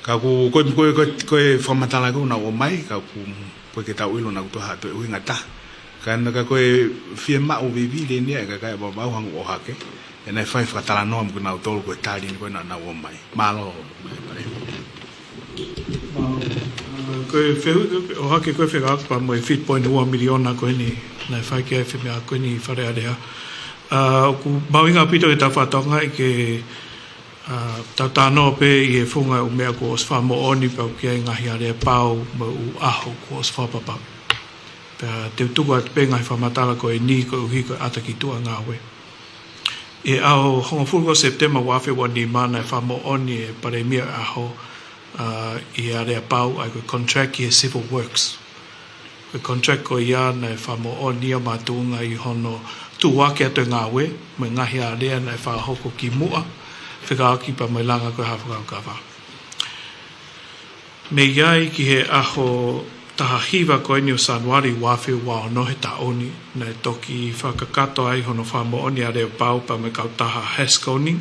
Ka ʻoku, ko e, ko e, ko e, ko e fakamatala ko ē ʻoku nau ʻomai, ka ʻoku, ʻoku ʻikai ke tau ʻilo naʻa ʻoku toe haʻu toe ʻuhinga taha. Ka naʻa ka ko e fiemaʻu vivili eni ʻa e kakai ʻo Vavaʻu hangē ko ʻOhake. ʻE naʻe fai fakatalanoa mo kinautolu ko e tali eni ko ē naʻa nau ʻomai. Mālō. Mālō. Ko e fehuʻi ʻo ʻOhake ko e fekauʻaki pea mo e fitu poini ua miliona ko eni naʻe fai ki ai e femeʻa ko eni Fale Alea. ʻA, ʻoku mahuʻinga ʻaupito ke tau fakatokangaʻi ke, ʻa, tau talanoa pē ʻi he funga ʻū meʻa kuo ʻosi fakamoʻoni pea ʻoku ʻi ai e ngaahi aleapau mo e ʻū ʻaho kuo ʻosi fakapapauʻi. Pea te u tuku atu pē e ngaahi fakamatala ko eni koeʻuhi ko e ʻata ki tuʻa e ngāue. ʻI he ʻaho hongofulu ko Sepitema ua afe ua nima naʻe fakamoʻoni ʻe he Palēmia ʻo e ʻaho, ʻa, ʻi he aleapau, ʻa ia ko e contract ki he civil works. Ko e contract ko ia naʻe fakamoʻoni ʻo makatuʻunga ʻi hono tuʻuaki atu e ngāue, mo e ngaahi alea naʻe fakahoko kimuʻa, fekauʻaki pea mo e langa ko ē hala fakakaukava. Mei ai ki he ʻaho taha hiva ko eni ʻo Sānuali ua afe ua ono he taʻu ni, naʻe toki fakakakato ai hono fakamoʻoni ʻa e aleapau pea mo e kautaha Haskoning,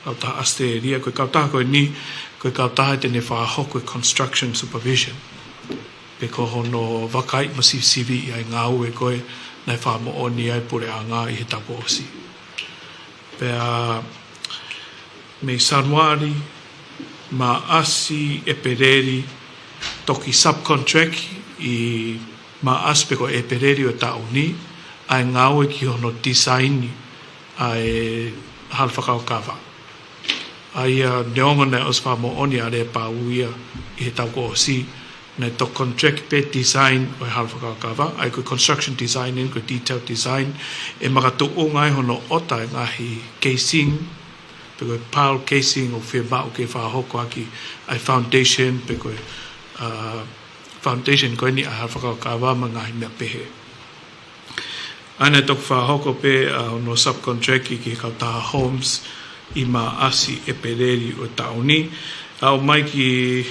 kautaha ʻAositelēlia. Ko e kautaha ko eni, ko e kautaha te ne fakahoko e construction supervision, pe ko hono vakaiʻi mo sivisiviʻi ʻa e ngāue ko ē naʻe fakamoʻoni ai e puleʻanga ʻi he taʻu kuo ʻosi. Pea mei Sānuali, Maʻasi, ʻEpeleli, toki subcontract ʻi Maʻasi pe ko ʻEpeleli ʻo e taʻu ni, ʻa e ngāue ki hono design ʻa e hala fakakaukava. ʻA ia neongo naʻe ʻosi fakamoʻoni ʻa e aleapau ia ʻi he taʻu kuo ʻosi, naʻe toki contract pē design ʻo e hala fakakaukava, ʻa ia ko e construction design eni, ko e detail design, ʻe makatuʻunga ai hono ʻota e ngaahi casing, pe ko e pile casing ʻoku fiemaʻu ke fakahoko ʻaki ʻa e foundation, pe ko e, ʻa, foundation ko eni ʻa e hala fakakaukava mo e ngaahi meʻa pehē. ʻA ia naʻe toki fakahoko pē, ʻa, hono subcontract ki he kautaha Holmes ʻi Maʻasi, ʻEpeleli ʻo e taʻu ni. Aʻu mai ki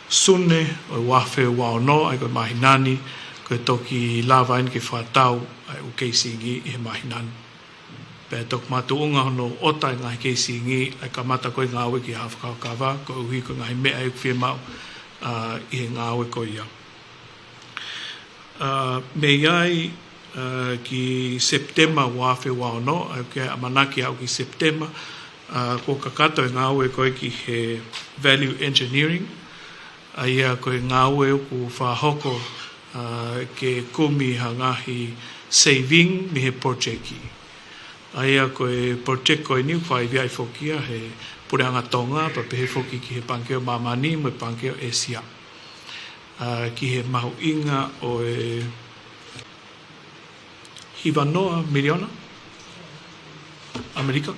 Sune ʻo e ua afe ua ono, ʻa ia ko e māhina ni, ko e toki lava eni ke fakatau ʻa e ʻū casing ʻi he māhina ni. Pea toki makatuʻunga hono ʻota e ngaahi casing ʻa e kamata ko ē ngāue ki he hala fakakaukava, koeʻuhi ko e ngaahi meʻa ʻoku fiemaʻu, ʻa, ʻi he ngāue ko ia. ʻA, mei ai, ʻa, ki Sepitema ua afe ua ono, ʻa ia ko e ʻamanaki aʻu ki Sepitema, ʻa, kuo kakato e ngāue ko ē ki he value engineering, ʻa ia ko e ngāue ʻoku fakahoko, ʻa, ke kumi ha ngaahi saving mei he project. ʻA ia ko e project ko eni ʻoku faiveaʻi foki ia he Puleʻanga Tonga, pea pehē foki ki he Pangikē ʻo Māmani mo e Pangikē ʻo ʻĒsia. ʻA, ki he mahuʻinga ʻo e hiva noa miliona ʻAmelika.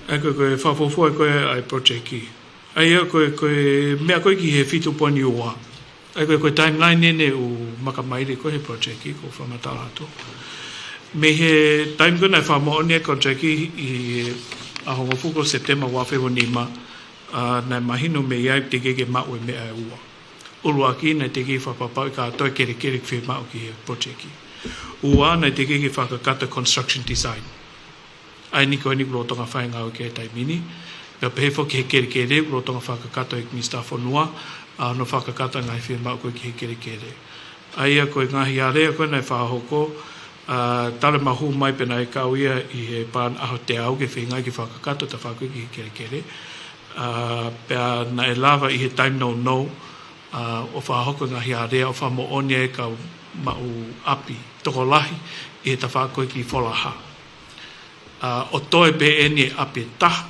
ʻA ia ko e, ko e fakafuofua ko ē ʻa e project. ʻA ia ko e, ko e meʻa ko ē ki he fitu poini ua. ʻA ia ko e, ko e timeline eni ʻoku makamaile ko ē he project, ʻoku ou fakamatala atu. Mei he taimi ko ē naʻe fakamoʻoni ai e contract ʻi he ʻaho hongofulu ko Sepitema ua afe ua nima, ʻa, naʻe mahino mei ai teʻeki ke maʻu e meʻa ʻe ua. ʻUluaki, naʻe teʻeki fakapapauʻi kātoa e kelekele ʻoku fiemaʻu ki he project. Ua, naʻe teʻeki ke fakakakato e construction design. ʻA ia ko eni ʻoku lolotonga fai e ngāue ki ai he taimi ni. Pea pehē foki ki he kelekele, ʻoku lolotonga fakakakato ʻe he Minisitā Fonua, ʻa, hono fakakakato e ngaahi fiemaʻu ko ē ki he kelekele. ʻA ia ko e ngaahi alea ko ē naʻe fakahoko, ʻa, talu e mahu mai pea naʻe kau ia ʻi he paʻanga ʻaho teau ke feinga ke fakakakato e tafaʻaki ko ē ki he kelekele. ʻA, pea naʻe lava ʻi he taimi nounou, ʻa, ʻo fakahoko e ngaahi alea ʻo fakamoʻoni ai e kau maʻu ʻapi tokolahi ʻi he tafaʻaki ko ē ki Folaha. ʻA, ʻo toe pē eni e ʻapi ʻe taha,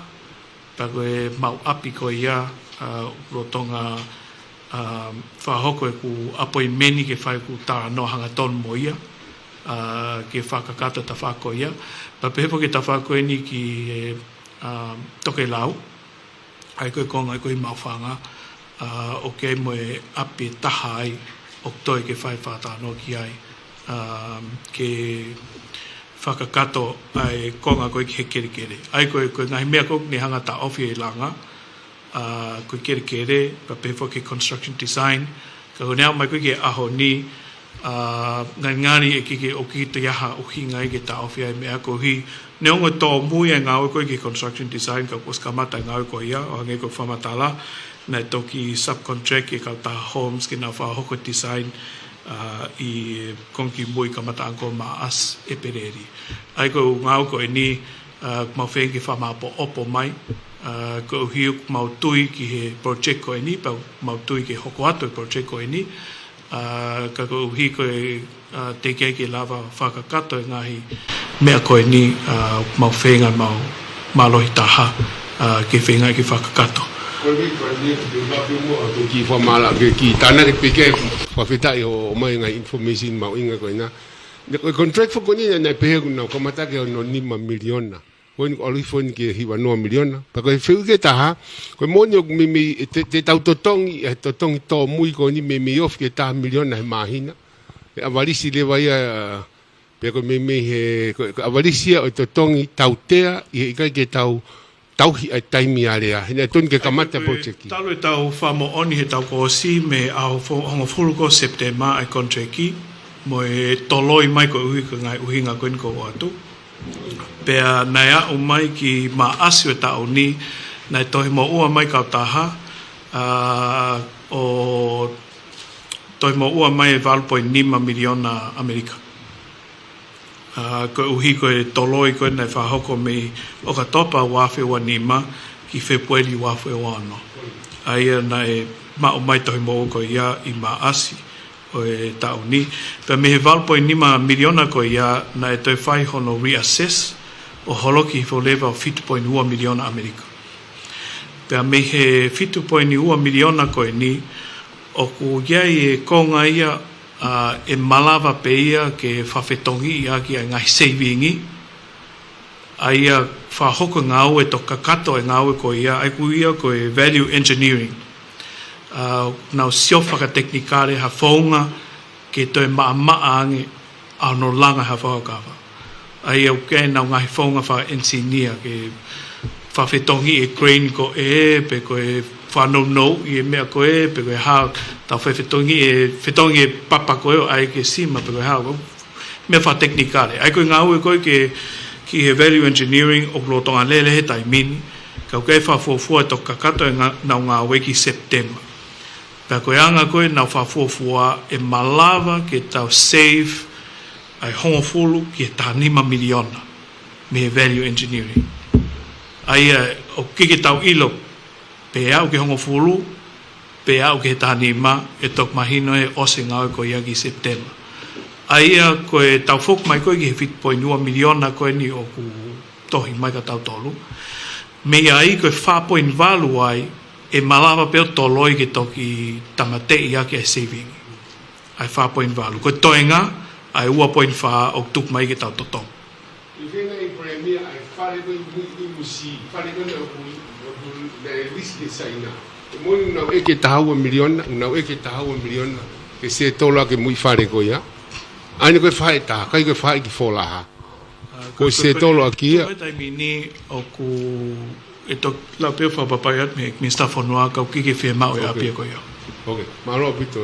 pea ko e maʻu ʻapi ko ia, ʻa, ʻoku lolotonga, ʻa, fakahoko ʻeku ʻapoimeni ke fai ʻeku talanoa hangatonu mo ia, ʻa, ke fakakakato e tafaʻaki ko ia. Pea pehē foki e tafaʻaki ko eni ki he, ʻa, Tokelau, ʻa ia ko e konga ko ē ʻi Maʻufanga, ʻa, ʻoku ʻi ai mo e ʻapi ʻe taha ai ʻoku toe ke fai e fakatalanoa ki ai, ʻa, ke fakakakato ʻa e konga ko ē ki he kelekele. ʻA ia ko e, ko e ngaahi meʻa ko ē ʻoku ne hanga ʻo taʻofi e langa, ʻa, ko e kelekele, pea pehē foki ki he construction design, ka ko ʻene aʻu mai ko ē ki he ʻaho ni, ʻa, ngalingali ʻe ʻikai ke, ʻoku ʻikai toe ʻi ai ha ʻuhinga ia ke taʻofi ai e meʻa koeʻuhi, neongo e tōmui e ngāue ko ē ki he construction design ka kuo ʻosi kamata e ngāue ko ia, ʻo hangē ko e fakamatala, naʻe toki subcontract ki he kautaha Holmes ke nau fakahoko e design, ʻa, ʻi he konga kimui kamataʻanga ko Maʻasi, ʻEpeleli. ʻA ia ko e ngāue ko eni, ʻa, ʻoku mau feinga ke fakamāʻopoʻopo mai, ʻa, koeʻuhi ʻoku mau tui ki he project ko eni, pea ʻoku mau tui ke hoko atu e project ko eni, ʻa, ka koeʻuhi ko e, ʻa, teʻeki ai ke lava fakakakato e ngaahi meʻa ko eni, ʻa, ʻoku mau feinga mau mālohi taha, ʻa, ke feinga ke fakakakato. Ko e, ko e, ko e kiʻi fakamālō, ke kiʻi tānaki pē ke fakafetaʻi hoʻo ʻomai e ngaahi information mahuʻinga ko ena. Ko e contract foki ko eni naʻe pehē ʻoku nau kamata ki hono nima miliona. Ko eni ʻalu hifo eni ki he hiva noa miliona. Pea ko e fehuʻi ki he taha, ko e moʻoni ʻoku meimei, te, te tau totongi, e totongi tōmui ko eni meimei ofi ki he taha miliona he māhina. He ʻavalisi leva ia, pea ko e meimei he, ko, ko e ʻavalisi ia ʻo e totongi tautea, ʻi he ʻikai ke tau tauhi ʻa e taimi alea. He naʻe tonu ke kamata e project. Talu ʻetau fakamoʻoni he taʻu kuo ʻosi mei he ʻaho fo-, hongofulu ko Sepitema ʻa e contract mo e toloi mai koeʻuhi ko e ngaahi ʻuhinga ko eni kuo ʻoatu. Pea naʻe aʻu mai ki Maʻasi ʻo e taʻu ni, naʻe tohi moʻua mai kautaha, ʻa, ʻo tohi moʻua mai e valu poini nima miliona ʻAmelika. ʻA, koeʻuhi ko e toloi ko ē naʻe fakahoko mei ʻOkatopa ua afe ua nima ki Fēpueli ua afe ua ono. ʻA ia naʻe maʻu mai tohi moʻua ko ia ʻi Maʻasi ʻo e taʻu ni. Pea mei he valu poini nima miliona ko ia naʻe toe fai hono reassess ʻo holoki hifo leva ʻo fitu poini ua miliona ʻAmelika. Pea mei he fitu poini ua miliona ko eni, ʻoku ʻi ai e konga ia, ʻa, ʻe malava pē ia ke fakafetongiʻaki ʻa e ngaahi seivingi, ʻa ia fakahoko e ngāue tokakakato e ngāue ko ia, ʻa ia ʻoku ui ia ko e value engineering. ʻA, nau sio fakatekinikale ha founga ke toe maʻamaʻa ange ʻa hono langa ha fakakava. ʻA ia ʻoku ʻi ai ʻenau ngaahi founga fakaʻenisinia ke fakafetongiʻi e crane ko ē, pe ko e fakanounou ʻi he meʻa ko ē, pe ko e hā, tau fakafetongiʻi e, fetongi e papa ko ē ʻo ʻai ki he sima, pe ko e hā, ko e meʻa fakatekinikale. ʻA ia ko e ngāue ko ē ke, ki he value engineering ʻoku lolotonga lele he taimi ni, ka ʻoku ʻi ai e fakafuofua ʻe tokakakato e ngā-, ʻenau ngāue ki Sepitema. Pea ko e anga ko ē ʻenau fakafuofua ʻe malava ke tau save ʻa e hongofulu ki he taha nima miliona mei he value engineering. ʻA ia ʻoku ʻikai ke tau ʻilo pe aʻu ki he hongofulu, pe aʻu ki he taha nima, ʻe toki mahino he ʻosi e ngāue ko ia ki Sepitema. ʻA ia ko e tau foki mai ko ē ki he fitu poini ua miliona ko eni ʻoku tohi mai kia tautolu. Mei ai ko e fā poini valu ai, ʻe malava pē ʻo toloi ke toki tāmateʻi ʻaki e saving. ʻA e fā poini valu. Ko e toenga, ʻa e ua poini fā ʻoku tuku mai ke tau totongi. ʻI he ngaahi Palēmia, ʻa e fale ko ē ʻi Muʻi, ʻi Muʻi, fale ko ē ʻoku, ʻoku naʻe lisi ʻe Saina. ʻE moʻoni ʻoku nau ʻeke taha ua miliona, ʻoku nau ʻeke taha ua miliona ke settle ʻaki e muʻi fale ko ia. ʻA eni ko e faʻahi ʻe taha, ʻikai ko e faʻahi ki Folaha. ʻA, ko e settle ʻaki ia. Ko e taimi ni ʻoku ʻe toki lau pē ʻo fakapapai atu mei he Minisitā Fonua ka ʻoku ʻikai ke fiemaʻu e ʻapi ia ko ia. Ok, mālō ʻaupito.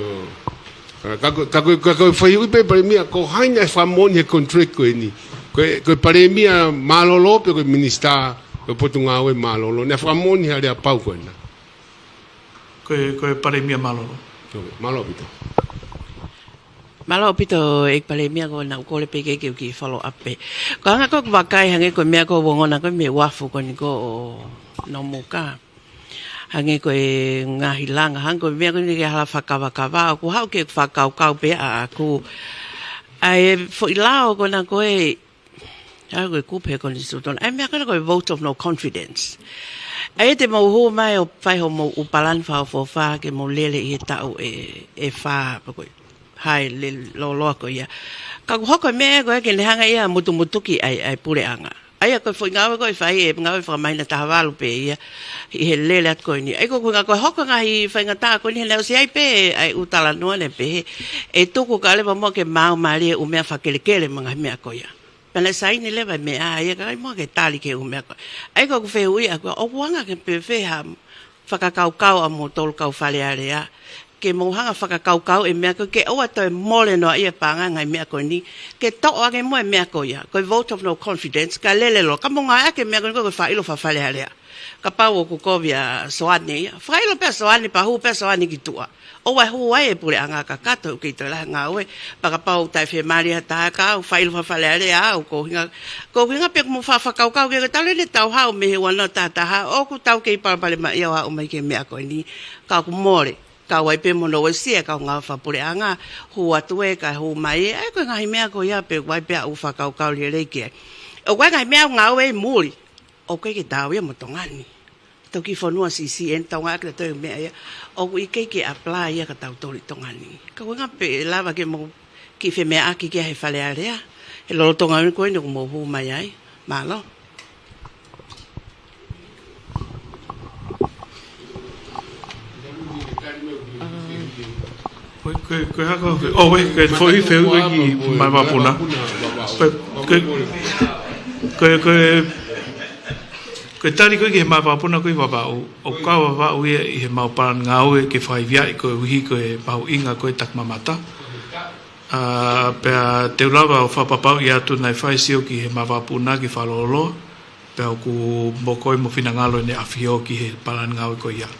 ʻA, ka ko, ka ko, ka ko e fehuʻi pē Palēmia, ko hai naʻe fakamoʻoni he contract ko eni? Ko e, ko e Palēmia mālōlō pe ko e Minisitā, ko e Potungāue Mālōlō, naʻe fakamoʻoni he aleapau ko ena? Ko e, ko e Palēmia mālōlō. Ok, mālō ʻaupito. Mālō ʻaupito ʻEiki Palēmia, ko ʻeku kole pē ke, ke u kiʻi follow up pē. Ko e anga ko ē ʻeku vakai hangē ko e meʻa ko ē ʻoku ongona ko ē mei he uafu ko eni ko ē ʻo Nomuka. Hangē ko e ngaahi langa, hangē ko e meʻa ko eni ke hala fakakavakava, ʻoku haʻu ke fakakaukau pē ʻaʻaku. ʻA e foʻi lao ko ena ko ē, ʻa ko e kupu he konisitūtone, ʻa e meʻa ko ena ko e vote of no confidence. ʻA ia te mou hū mai ʻo fai hoʻomou ʻū palani fakaʻofoʻofa ke mou lele ʻi he taʻu ʻe, ʻe fā, pe ko e hā e loloa ko ia. Ka ʻoku hoko e meʻa ko ē ke ne hanga ia ʻo mutumutuki ʻa e, ʻa e puleʻanga. ʻA ia ko e foʻi ngāue ko ē ʻe fai, ʻe ngāue fakamāhina taha valu pē ia ʻi he lele atu ko eni. ʻA ia ko e ʻuhinga ko e hoko e ngaahi faingataʻa ko eni he naʻe ʻosi ʻi ai pē ʻa e ʻū talanoa naʻe pehē ʻe tuku kae ʻoua leva muʻa ke maau mālie e ʻū meʻa fakakelekele mo e ngaahi meʻa ko ia. Pea naʻe saini leva e meʻa ia kae ʻikai muʻa ke tali ki he ʻū meʻa ko ia. ʻA ia ko ʻeku fehuʻi ʻaʻaku, ʻoku anga pē ʻe fē ha fakakaukau ʻa moutolu kau Fale Alea ke mou hanga ʻo fakakaukau e meʻa ko ē ke ʻoua toe mole noaʻia e paʻanga e ngaahi meʻa ko eni, ke toʻo ange muʻa e meʻa ko ia, ko e vote of no confidence, kae lele loloa, ka mou ngāueʻaki e meʻa ko eni ko e fakaʻilo faka-Fale Alea. Kapau ʻoku kovi ʻa Soane ia, fakaʻilo pē ʻa Soane pea hū pē ʻa Soane ki tuʻa. ʻOua ʻe hū ai e puleʻanga kakato, ʻoku kei toe lahi e ngāue, pea kapau ʻoku taʻefiemālie ha taha, ka ʻoku fakaʻilo faka-Fale Alea au, ko e ʻuhinga, ko e ʻuhinga pē ʻoku mou fa-, fakakaukau ki he, talu eni ʻetau haʻu mei he ua noa taha taha, ʻoku tau kei palopalemaʻia ʻo aʻu mai ki he meʻa ko eni, ka ʻoku mole. Kau ai pē mo hono uesia e kau ngāue fakapuleʻanga, hū atu ē kae hū mai ē, ʻa ia ko e ngaahi meʻa ko ia pē ʻoku ʻi ai pē ʻa e ʻū fakakaukau lelei ki ai. ʻOku ʻi ai e ngaahi meʻa ʻoku ngāue ʻi muli, ʻoku ʻikai ke taau ia mo Tonga ni. Tau kiʻi fonua siʻisiʻi eni, tau ngāueʻaki ʻetau meʻa ia, ʻoku ʻikai ke apply ia kia tautolu ʻi Tonga ni. Ka ʻoku ʻi ai pē ʻe lava ke mou kiʻi femeʻaʻaki ki ai he Fale Alea he lolotonga ko eni ʻoku mou hū mai ai. Mālō. Ko e, ko e, ko e hā ko e, ʻo, ʻoku, ko e foʻi fehuʻi ki he Malaʻe Vakapuna. Ko e, ko e, ko e, ko e, ko e tali ko ē ki he Malaʻe Vakapuna ko ē, Vavaʻu, ʻoku kau Vavaʻu ia ʻi heʻemau palani ngāue ke fakaiviaʻi koeʻuhi ko e mahuʻinga ko ē takimamata. ʻA, pea te u lava ʻo fakapapauʻi atu naʻe fai e sio ki he Malaʻe Vakapuna ki Faleoloa, pea ʻoku mokoi mo finangalo ʻEne ʻAfio ki he palani ngāue ko ia.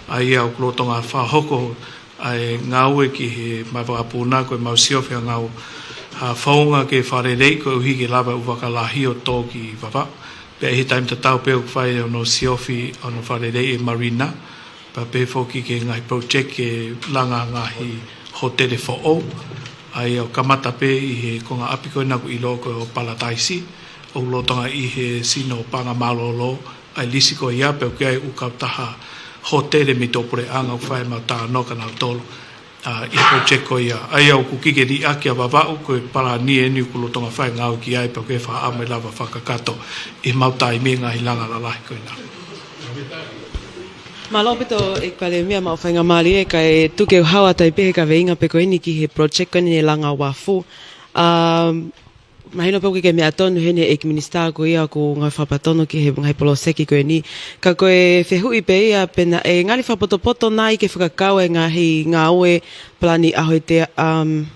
ʻA ia ʻoku lolotonga fakahoko ʻa e ngāue ki he Malaʻe Vakapuna ko ʻemau siofi ʻa e ngāue, ʻa, founga ke fakaleleiʻi koeʻuhi ke lava e ʻū vaka lahi ʻo tō ki Vavaʻu. Pea ʻi he taimi tatau pē ʻoku fai hono siofi hono fakaleleiʻi e marina, pea pehē foki ki he ngaahi project ke langa ngaahi hōtele foʻou. ʻA ia ʻoku kamata pē ʻi he konga ʻapi ko ena ʻoku ʻiloa ko e ʻo Palataisi, ʻoku lolotonga ʻi he sino paʻanga mālōlō ʻa e lisi ko ia, pea ʻoku ʻi ai e ʻū kautaha hōtele mei tuʻapuleʻanga ʻoku fai ʻemau talanoa kia nautolu, ʻa, ʻi he project ko ia. ʻA ia ʻoku kei liʻaki ʻa Vavaʻu, ko e palani eni ʻoku lolotonga fai e ngāue ki ai, pea ʻoku ʻi ai e fakaʻamu ʻe lava fakakakato ʻi heʻemau taimi e ngaahi langa lalahi ko ena. Mālō ʻaupito ʻEiki Palēmia, maʻu faingamālie, kae tuku ke u hao atu ai pē he kaveinga pē ko eni ki he project ko eni ne langa Uafu. Um, mahino pē ʻoku ʻikai ke meʻa tonu heni ʻEiki Minisitā ko ia ʻoku ngāue fakapatonu ki he ngaahi poloseki ko eni. Ka ko e fehuʻi pē ia pe naʻe ngali fakapotopoto nai ke fakakau e ngaahi ngāue palani ʻaho ʻe teau, um,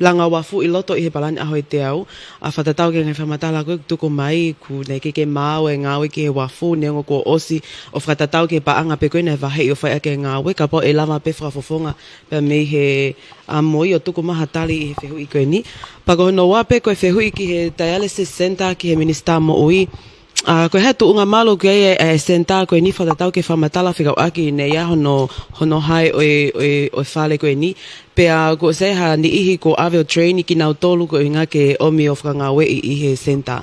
langa Uafu ʻi loto ʻi he palani ʻaho ʻe teau, ʻa, fakatatau ki he ngaahi fakamatala ko ē ʻoku tuku mai, ʻoku ʻikai ke maau e ngāue ki he Uafu, neongo kuo ʻosi, ʻo fakatatau ki he paʻanga pē ko ē naʻe vaheʻi ʻo fai ʻaki e ngāue, kapau ʻe lava pē fakafofonga pea mei he, ʻa, moʻui ʻo tuku mai ha tali ʻi he fehuʻi ko eni. Pea ko hono ua pē ko e fehuʻi ki he dialysis center ki he Minisitā Moʻui. ʻA, ko e hā e tuʻunga malu ki ai e, e center ko eni fakatatau ki he fakamatala fekauʻaki ne ʻi ai hono, hono hae ʻo e, ʻo e, ʻo e fale ko eni. Pea kuo ʻosi ʻi ai ha niʻihi kuo ʻave ʻo train kinautolu ko e ʻuhinga ke ʻomi ʻo fakangāueʻi ʻi he center.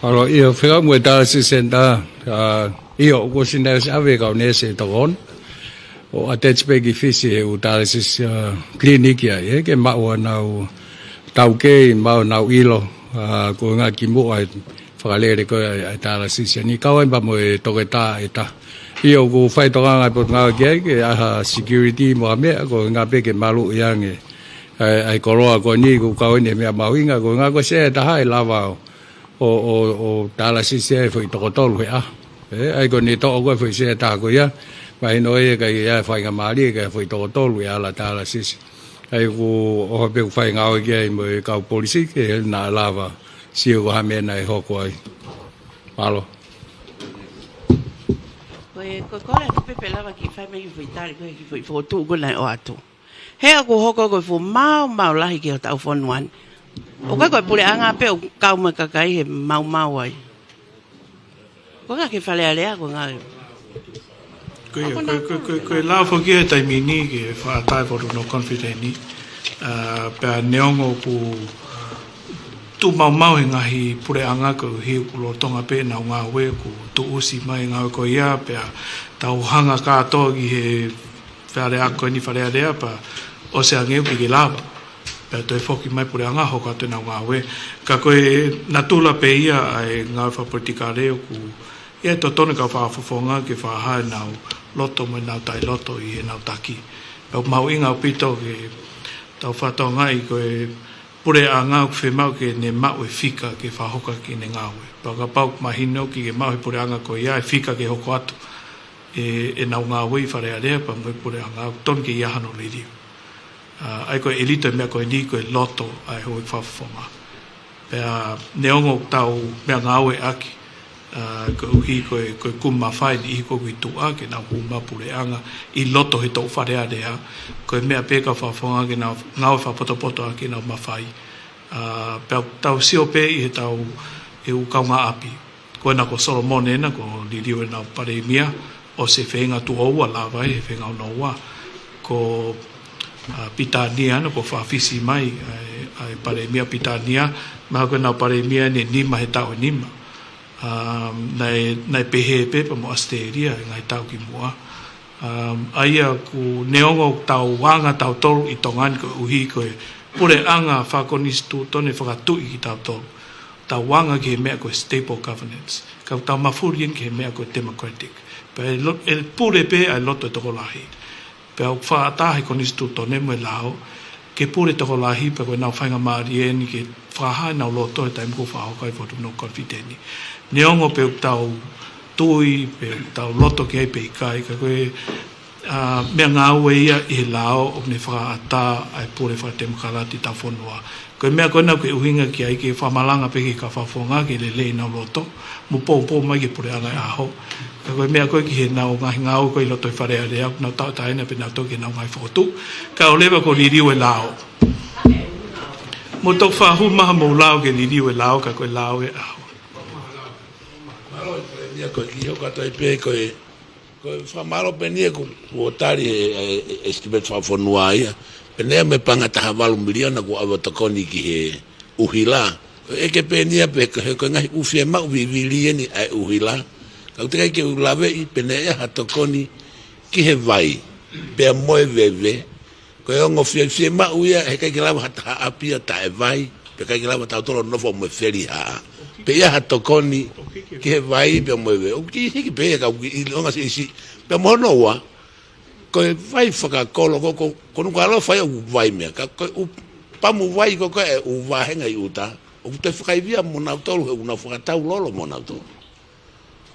Mālō, ʻio, fekauʻaki mo e dialysis center, ʻa, ʻio, kuo ʻosi nai ʻosi ʻave e kau neesi ʻe toko ono ʻo attach pē ki Fisi he ʻū dialysis, ʻa, clinic ia, ʻe, ke maʻu ʻenau taukei, maʻu ʻenau ʻilo, ʻa, ko e ʻuhinga kimuʻa e fakalele ko ē ʻa e, ʻa e dialysis ia ni kau ai pea mo e toketā ʻe taha. ʻIo, ʻoku fai tokanga e Potungāue ki ai, ke ʻai ha security mo ha meʻa, ko e ʻuhinga pē ke maluʻi ange ʻa e, ʻa e koloa ko eni, ʻoku kau eni he meʻa mahuʻinga, ko e ʻuhinga ko e sea ʻe taha ʻe lava ʻo, ʻo, ʻo, ʻo dialysis ʻi he foʻi toko tolu he ʻaho. ʻE, ʻa ia ko ʻene toʻo ko ē e foʻi sea ʻe taha ko ia, mahino ʻe ʻikai ʻi ai e faingamālie ki he foʻi toko tolu ʻe ala dialysis. ʻA ia ʻoku ʻoho pē ʻoku fai e ngāue ki ai mo e kau polisi ke hili naʻa lava sio ko e hā e meʻa naʻe hoko ai. Mālō. Ko e, ko e kole atu pē pe lava ke fai mai e foʻi tali ko ē ki he foʻi fokotuʻu ko ē naʻe ʻoatu. He ʻoku hoko ko e fuʻu maumau lahi ki hotau fonua ni. ʻOku ʻikai ko e puleʻanga pē ʻoku kau mai e kakai he maumau ai. Ko e ʻuhinga ki he Fale Alea ko e ʻuhinga. Ko ia, ko e, ko e, ko e, ko e lava foki he taimi ni ke fakaʻatā e vote of no confidence ni. ʻA, pea neongo ʻoku tuʻu maumau he ngaahi puleʻanga koeʻuhi ʻoku lolotonga pē ʻenau ngāue, ʻoku tuʻusi mai e ngāue ko ia, pea tau hanga kātoa ki he Fale Ako eni Fale Alea pea ʻosi ange ʻoku ʻikai ke lava. Pea toe foki mai puleʻanga hoko atu ʻenau ngāue. Ka ko e natula pē ia ʻa e ngāue fakapolitikale ʻoku ʻi ai e totonu e kau fakafofonga ke fakahā ʻenau loto mo ʻenau taʻeloto ʻi heʻenau taki. Pea ʻoku mahuʻinga ʻaupito ke tau fakatokangaʻi ko e puleʻanga ʻoku fiemaʻu ke ne maʻu e fika ke fakahoko ʻaki ʻene ngāue. Pea kapau ʻoku mahino ʻoku ʻikai ke maʻu he puleʻanga ko ia e fika ke hoko atu ʻe, ʻenau ngāue ʻi Fale Alea pea mo e puleʻanga, ʻoku totonu ke ʻi ai hano liliu. ʻA, ʻa ia ko e ʻelito e meʻa ko eni ko e loto ʻa e houʻeiki fakafofonga. Pea neongo ʻoku tau meʻangāueʻaki, ʻa, koeʻuhi ko e, ko e kumi mafai e niʻihi ko ē ʻoku ʻi tuʻa ke nau hū mai puleʻanga ʻi loto he toʻu Fale Alea, ko e meʻa pē kau fakafofonga ke nau ngāue fakapotopoto ʻaki ʻenau mafai. ʻA, pea tau sio pē ʻi heʻetau, ʻe ʻū kaungāʻapi. Ko ena ko Solomone ena, kuo liliu ʻenau palēmia, ʻosi e feinga tuʻo ua lava ai, he feinga ono ua. Ko, ʻa, Pilitānia ena, kuo fakafisi mai ʻa e, ʻa e palēmia Pilitānia, mahalo ko ʻenau palēmia ʻe nima he taʻu ʻe nima. ʻA, naʻe, naʻe pehē pē pea mo ʻAositelēlia he ngaahi taʻu kimuʻa. Um, ʻa ia ʻoku neongo ʻoku tau anga tautolu ʻi Tonga ni koeʻuhi ko e puleʻanga fakakonisitūtone fakatuʻi kitautolu. tau anga ki he meʻa ko e stable governance. Ka tau mafuli eni ki he meʻa ko e democratic. Pea ʻe lo-, ʻe pule pē ʻa e loto e tokolahi. Pea ʻoku fakaʻatā he konisitūtone mo e lao ke pule tokolahi, pea ko ʻenau faingamālie eni ke fakahā ʻenau loto he taimi ʻoku fakahoko ai e vote of no confidence. Neongo pe ʻoku tau tui, pe ʻoku tau loto ki ai pe ʻikai, ka ko e, ā, meʻangāue ia ʻi he lao ʻoku ne fakaʻatā ʻa e pule fakatemokalati ʻetau fonua. Ko e meʻa ko ena ʻoku ke ʻuhinga ki ai ke fakamalanga pē ki he kau fakafofonga ke lelei ʻenau loto, mo poupou mai ki he puleʻanga ʻo e ʻaho. Ka ko e meʻa ko ē ki heʻenau ngaahi ngāue ko ē ʻi loto ʻi Fale Alea, ʻoku nau tauʻatāina pē ʻenau tō ki heʻenau ngaahi fokotuʻu. Ka ʻoku leva kuo liliu e lao. Mou toki fakahū mai haʻamou lao ke liliu e lao, ka ko e lao e ʻaho. Mālō e Palēmia, ko e kiʻi hoko atu ai pē ko e, ko e fakamālō pē eni ʻoku, kuo tali he, e, e, estimate fakafonua ia. Pea naʻe ʻi ai mo e paʻanga taha valu miliona kuo ʻave ʻo tokoni ki he ʻuhila. Ko e ʻeke pē eni ia pe ko e, ko e ngaahi ʻū fiemaʻu vivili eni ʻa e ʻuhila. Ka ʻoku teʻeki ai ke u laveʻi pe naʻe ʻi ai ha tokoni ki he vai, pea mo e veve. Ko e ongo fie-, fiemaʻu ia, heʻikai ke lava ha taha ʻapi ia taʻe vai, pea ʻikai ke lava tautolu ʻo nofo mo e felihaʻa. Pe ʻi ai ha tokoni ki he vai pea mo e veve. ʻOku kiʻi hiki pē ia ka ʻoku kiʻi ʻilonga siʻisiʻi. Pea mo hono ua, ko e vai fakakolo, ko, ko, ko ʻeku ʻalu ʻo fai ʻeku vai meʻa. Ka ko e ʻū pamu vai ko ē ʻoku vāhenga ʻi ʻuta, ʻoku toe fakaivia mo nautolu he ʻoku nau fakatau lolo mo nautolu.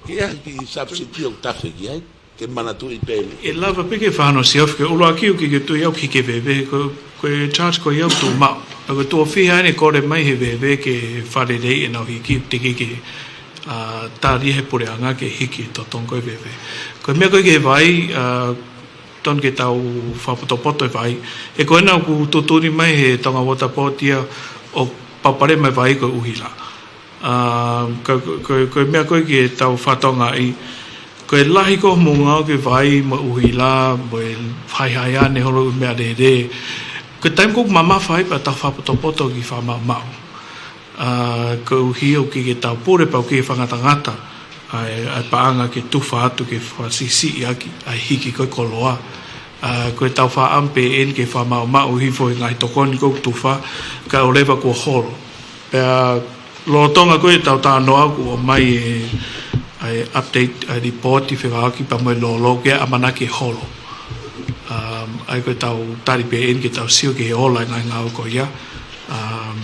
Ke ʻi ai ha kiʻi subsidy ʻoku tafe ki ai, ke manatuʻi pē eni. ʻE lava pē ke fano siofi ke ʻuluaki ʻoku ke tui au ki he veve, ko, ko e charge ko ia ʻoku tuʻu maʻu. Ka ko e tuʻo fiha eni ʻe kole mai he veve ke fakaleleiʻi ʻenau hiki, teʻeki ke, ā, tali he puleʻanga ke hiki e totongi ko e veve. Ko e meʻa ko ē ki he vai, ā, tonu ke tau fakapotopoto e vai. He ko ena ʻoku tuʻutuʻuni mai he Tonga Water Board ia ʻoku palopalema e vai ko e ʻuhila. Ā, ko, ko, ko, ko e meʻa ko ē ke tau fakatokangaʻi, ko e lahi ko ē hoʻomou ngāue ki he vai mo e ʻuhila, mo e haihai ane holo ʻū meʻalele. Ko e taimi ko ē ʻoku mamafa ai pea tau fakapotopoto ki he fakamaʻumaʻu. Ā, koeʻuhi ʻoku ʻikai ke tau pule pea ʻoku ʻikai ke fakangatangata ʻa e, ʻa e paʻanga ke tufa atu ke fakasiʻisiʻi ʻaki ʻa e hiki ko ē koloa. Ā, ko ʻetau fakaʻamu pē eni ke fakamaʻumaʻu hifo e ngaahi tokoni ko ē ʻoku tufa, kae ʻoua leva kuo holo. Pea lolotonga ko ē ʻetau talanoa kuo ʻomai e, ʻa e update, ʻa e lipooti fekauʻaki pea mo e lolo ke ʻamanaki ke holo. Um, ʻa ia ko ʻetau tali pē eni ke tau sio ki he ola e ngaahi ngāue ko ia. Um,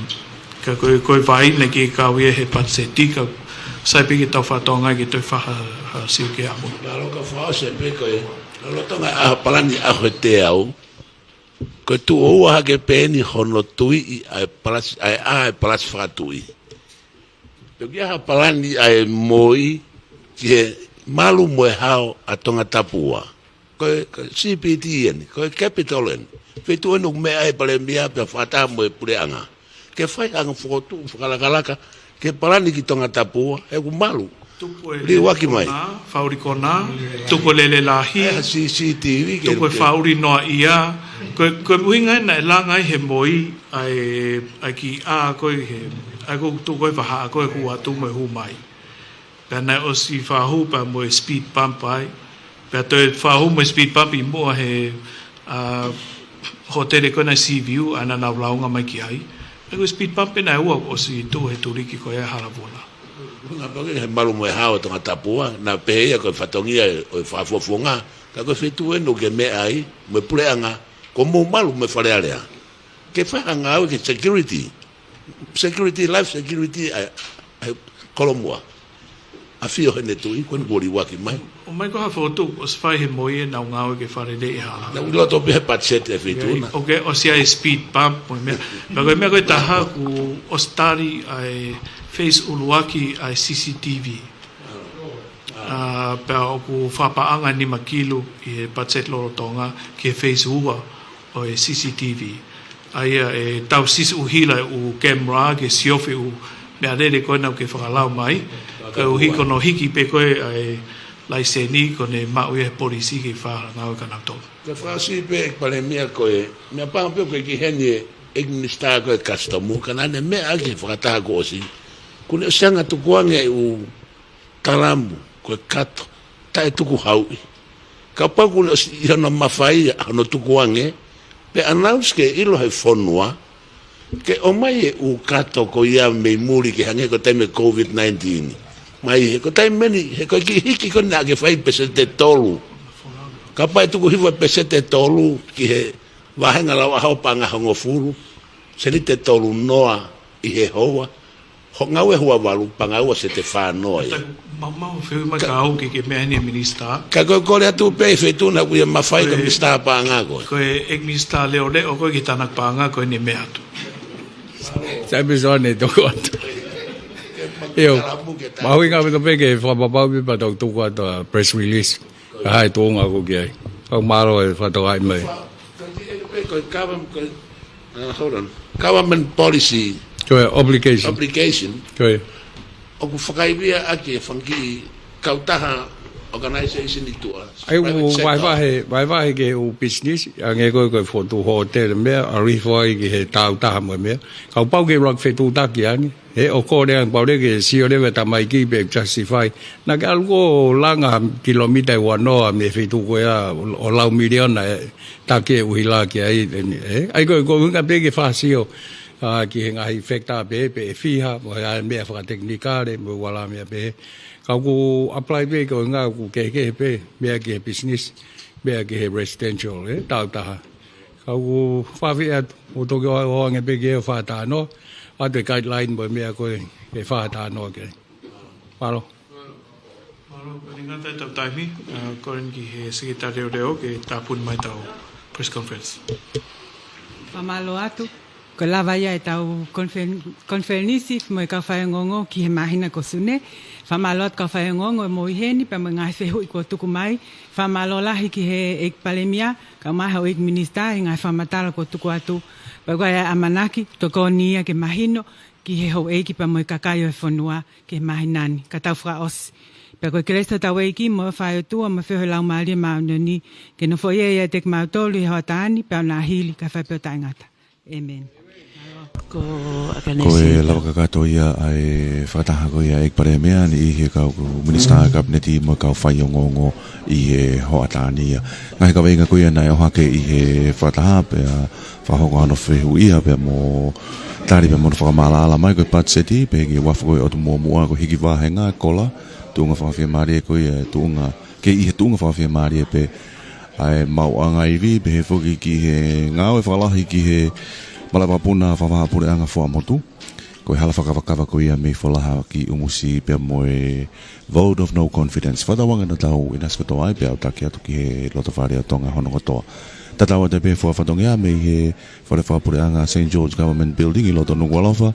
ka ko e, ko e vai naʻe ʻikai ke kau ia he patiseti, ka sai pē ke tau fakatokangaʻi ke toe fai ha, ha sio ki ai ʻamui. Mālō ka fakaʻosi pē ko e, lolotonga ʻa e palani ʻaho ʻe teau, ko e tuʻo ua hake pē eni hono tuiʻi ʻa e palasi, ʻa e, ʻa e palasi fakatuʻi. Pea ʻoku ʻi ai ha palani ʻa e M O I ki he malu mo e hao ʻa Tongatapu ua. Ko e, ko e C P T eni, ko e capital eni. Feituʻu eni ʻoku meʻa ai e Palēmia pea fakataha mo e puleʻanga ke fai ha ngaahi fokotuʻu fakalakalaka ke palani ki Tongatapu ua, he ʻoku malu. Tuku e liuaki mai. Kona, faʻuli kona, tuku e lele lahi, ʻa e C C T V ke tuku e ke faʻuli noaʻia. Ko e, ko e ʻuhinga ia naʻe langa ai he M O I ʻa e, ʻa e kiʻi ʻā ko ē he, ʻa ia ko ē tuku e vahaʻa ko ē hū atu mo e hū mai. Pea naʻe ʻosi fakahū pea mo e speed bump ai. Pea toe fakahū mo e speed bump ʻi muʻa he, ā, hōtele ko ena Sea View, ʻa ia naʻa nau lāunga mai ki ai. ʻA ia ko e speed bump pē naʻe ua ʻosi tuʻu he tuliki ko ia Halavula. Ngā pake he malu mo e hao ʻa Tongatapu ua, naʻe pehē ia ko e fatongia ʻo e fakafofonga, ka ko e feituʻu eni ʻoku ke meʻa ai mo e puleʻanga, ko hoʻomou malu mo e Fale Alea. Ke fai ha ngāue ki he security. Security, life security ʻa e, ʻa e Kolomuʻa. ʻAfio heʻene tuʻi, ko eni kuo liuaki mai. ʻOmai ko ha fokotuʻu ʻosi fai he M O I ʻenau ngāue ke fakaleleiʻi e hala. Naʻe ʻi loto pē he patiseti e feituʻu na. ʻOku ʻosi ʻi ai e speed bump mo e meʻa. Pea ko e meʻa ko ē ʻe taha kuo ʻosi tali ʻa e phase ʻuluaki ʻa e C C T V. Ā, pea ʻoku fakapaʻanga e nima kilu ʻi he patiseti lolotonga ki he phase ua ʻo e C C T V. ʻA ia ʻe tau siʻisiʻi ʻuhila e ʻū camera ke siofi e ʻū meʻalele ko ena ʻoku ke fakalau mai. Koeʻuhi ko hono hiki pē ko ē ʻa e laiseni ko ʻene maʻu ia he polisi ke fai ha ngāue kia nautolu. Ke fakaʻosi pē ʻEiki Palēmia ko e meʻa paʻanga pē ʻoku ke ki heni e ʻEiki Minisitā ko e Kasitomu, ka naʻa ne meʻa ʻaki he fakataha kuo ʻosi. Kuo ne ʻosi hanga ʻo tukuange e ʻū talamu, ko e kato, taʻe tukuhauʻi. Kapau kuo ne ʻosi ʻi hono mafai ia hono tukuange, pea announce ke ʻilo he fonua, Ke ʻomai e ʻū kato ko ia mei muli ke hangē ko e taimi ʻo e COVID nineteen. Mai he ko e taimi ʻeni, he ko e kiʻi hiki ko ena ke fai peseti ʻe tolu. Kapau ʻe tuku hifo e peseti ʻe tolu ki he vāhenga lau ʻaho paʻanga hongofulu, seniti ʻe tolu noa ʻi he houa. Hoʻo ngāue houa valu, paʻanga ua seniti ʻe fā noa ia. Taku, mau, mau fehuʻi mai Ka- ka au ki he meʻa ni, Minisitā. Ka ko e kole atu pē ʻi he feituʻu naʻa ku ʻi ai ʻo mafai, ko e Ko e Minisitā Paʻanga koe. Ko e ʻEiki Minisitā Leʻoleʻo ko ē ki he Tānaki Paʻanga ko ʻene meʻa atu. Sai pē Soane, toko atu. ʻIo, mahuʻinga ʻaupito pē ke fakapapauʻi pē pea tau tuku atu ʻa e press release. Ka ʻi ai e tuʻunga ʻoku ki ai. Kau mālō e fakatokangaʻi mai. Ko e government, ko e, uh, hold on. Government policy Ko e obligation. obligation. Ko e. ʻOku fakaivia ʻaki e fanga kiʻi kautaha, organization ʻi tuʻa. ʻA ia ʻoku Private sector. vahevahe, vahevahe ki he ʻū business, hangē ko e, ko e fokotuʻu hōtele meʻa, ʻa e refund ki he kautaha mo e meʻa. Kapau ke ʻuluaki fetuʻutaki ange. He ʻoku kole ange pau leva ke sio leva e tamaiki pe justify. Naʻa ke ʻalu ʻo langa kilomita ʻe ua noa mei he feituʻu ko ia ʻo, ʻo lau miliona e taki e ʻuhila ki ai, ē? ʻA ia ko e, ko e ʻuhinga pē ke fakasio, ʻa, ki he ngaahi factor pē, pe ʻe fiha, mo e ngaahi meʻa fakatekinikale, mo e ua la meʻa pē. Ka ʻoku apply pē ko e ʻuhinga ʻoku kehekehe pē, meʻa ki he business, meʻa ki he residential, ē? Tau taha. Ka ʻoku fakaafeʻi atu, ʻo toki ʻoange pē ki he fakatātā, ʻoatu e guideline mo e meʻa ko ē, ke fakatātā ki ai. Mālō. Mālō, ko e ngata ʻetau taimi, ʻa, ko eni ki he Sekelitali Leʻoleʻo ke tāpuni mai ʻetau press conference. Fakamālō atu, ko e lava ia ʻetau konfen-, konifelenisi mo e kau faiongoongo ki he māhina ko Sune. Fakamālō atu kau faiongoongo ʻoku mou ʻi heni, pea mo e ngaahi fehuʻi kuo tuku mai. Fakamālō lahi ki he ʻEiki Palēmia, kae ʻumaʻā houʻeiki Minisitā, ʻi he ngaahi fakamatala kuo tuku atu. Pea ko e ʻamanaki, tokoni ia ke mahino, ki he houʻeiki pea mo e kakai ʻo e fonua, ki he māhina ni, ka tau fakaʻosi. Pea ko e kelesi ʻa hotau ʻEiki, mo e ʻofa ʻa e ʻOtua, mo e feohi ʻa e Laumālie Māʻoniʻoni, ke nofoʻia ʻiate kimautolu ʻi he hoʻatā ni, pea ʻo nāhili, kae fai pē ʻo taʻengata. ʻĒmeni. Ko Ko e Akanesi. lava kakato ia ʻa e fakataha ko ia ʻa e ʻEiki Palēmia ni ʻi he kau Minisitā Kapineti mo e kau faiongoongo ʻi he hoʻatā ni ia. Ngaahi kaveinga ko ia naʻe ʻohake ʻi he fakataha pea fakahoko hono fehuʻia pea mo tali pea mo hono fakamaʻalaʻala mai ko e patiseti, pehē ki he uafu ko ē ʻotu muʻomuʻa ko e hiki vāhenga kola, tuʻunga fakafiemālie ko ia, tuʻunga, ke ʻi he tuʻunga fakafiemālie pē ʻa e maʻuʻanga ivi, pehē foki ki he ngāue fakalahi ki he malaʻevakapuna fakavahaʻapuleʻanga fuaʻamotu. Ko e hala fakakavakava ko ia mei Folaha ki ʻUmusi pea mo e vote of no confidence. Fakatauange naʻa tau ʻinasi kotoa ai pea ʻo taki atu ki he loto fale ʻo Tonga hono kotoa. Tatau atu pē fua fatongia mei he fale fakapuleʻanga Saint George Government Building ʻi loto Nukuʻalofa.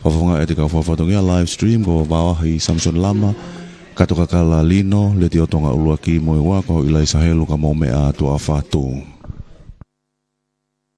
Fakafofongaʻi ʻe he kau fua fatongia live stream ko Vaoahi Samson Lama, Kato Kakala Lino, Letiō Tonga ʻUluaki mo e Ua ko ʻIlaisa Helu, ka mou meʻa atu ʻa Fatu.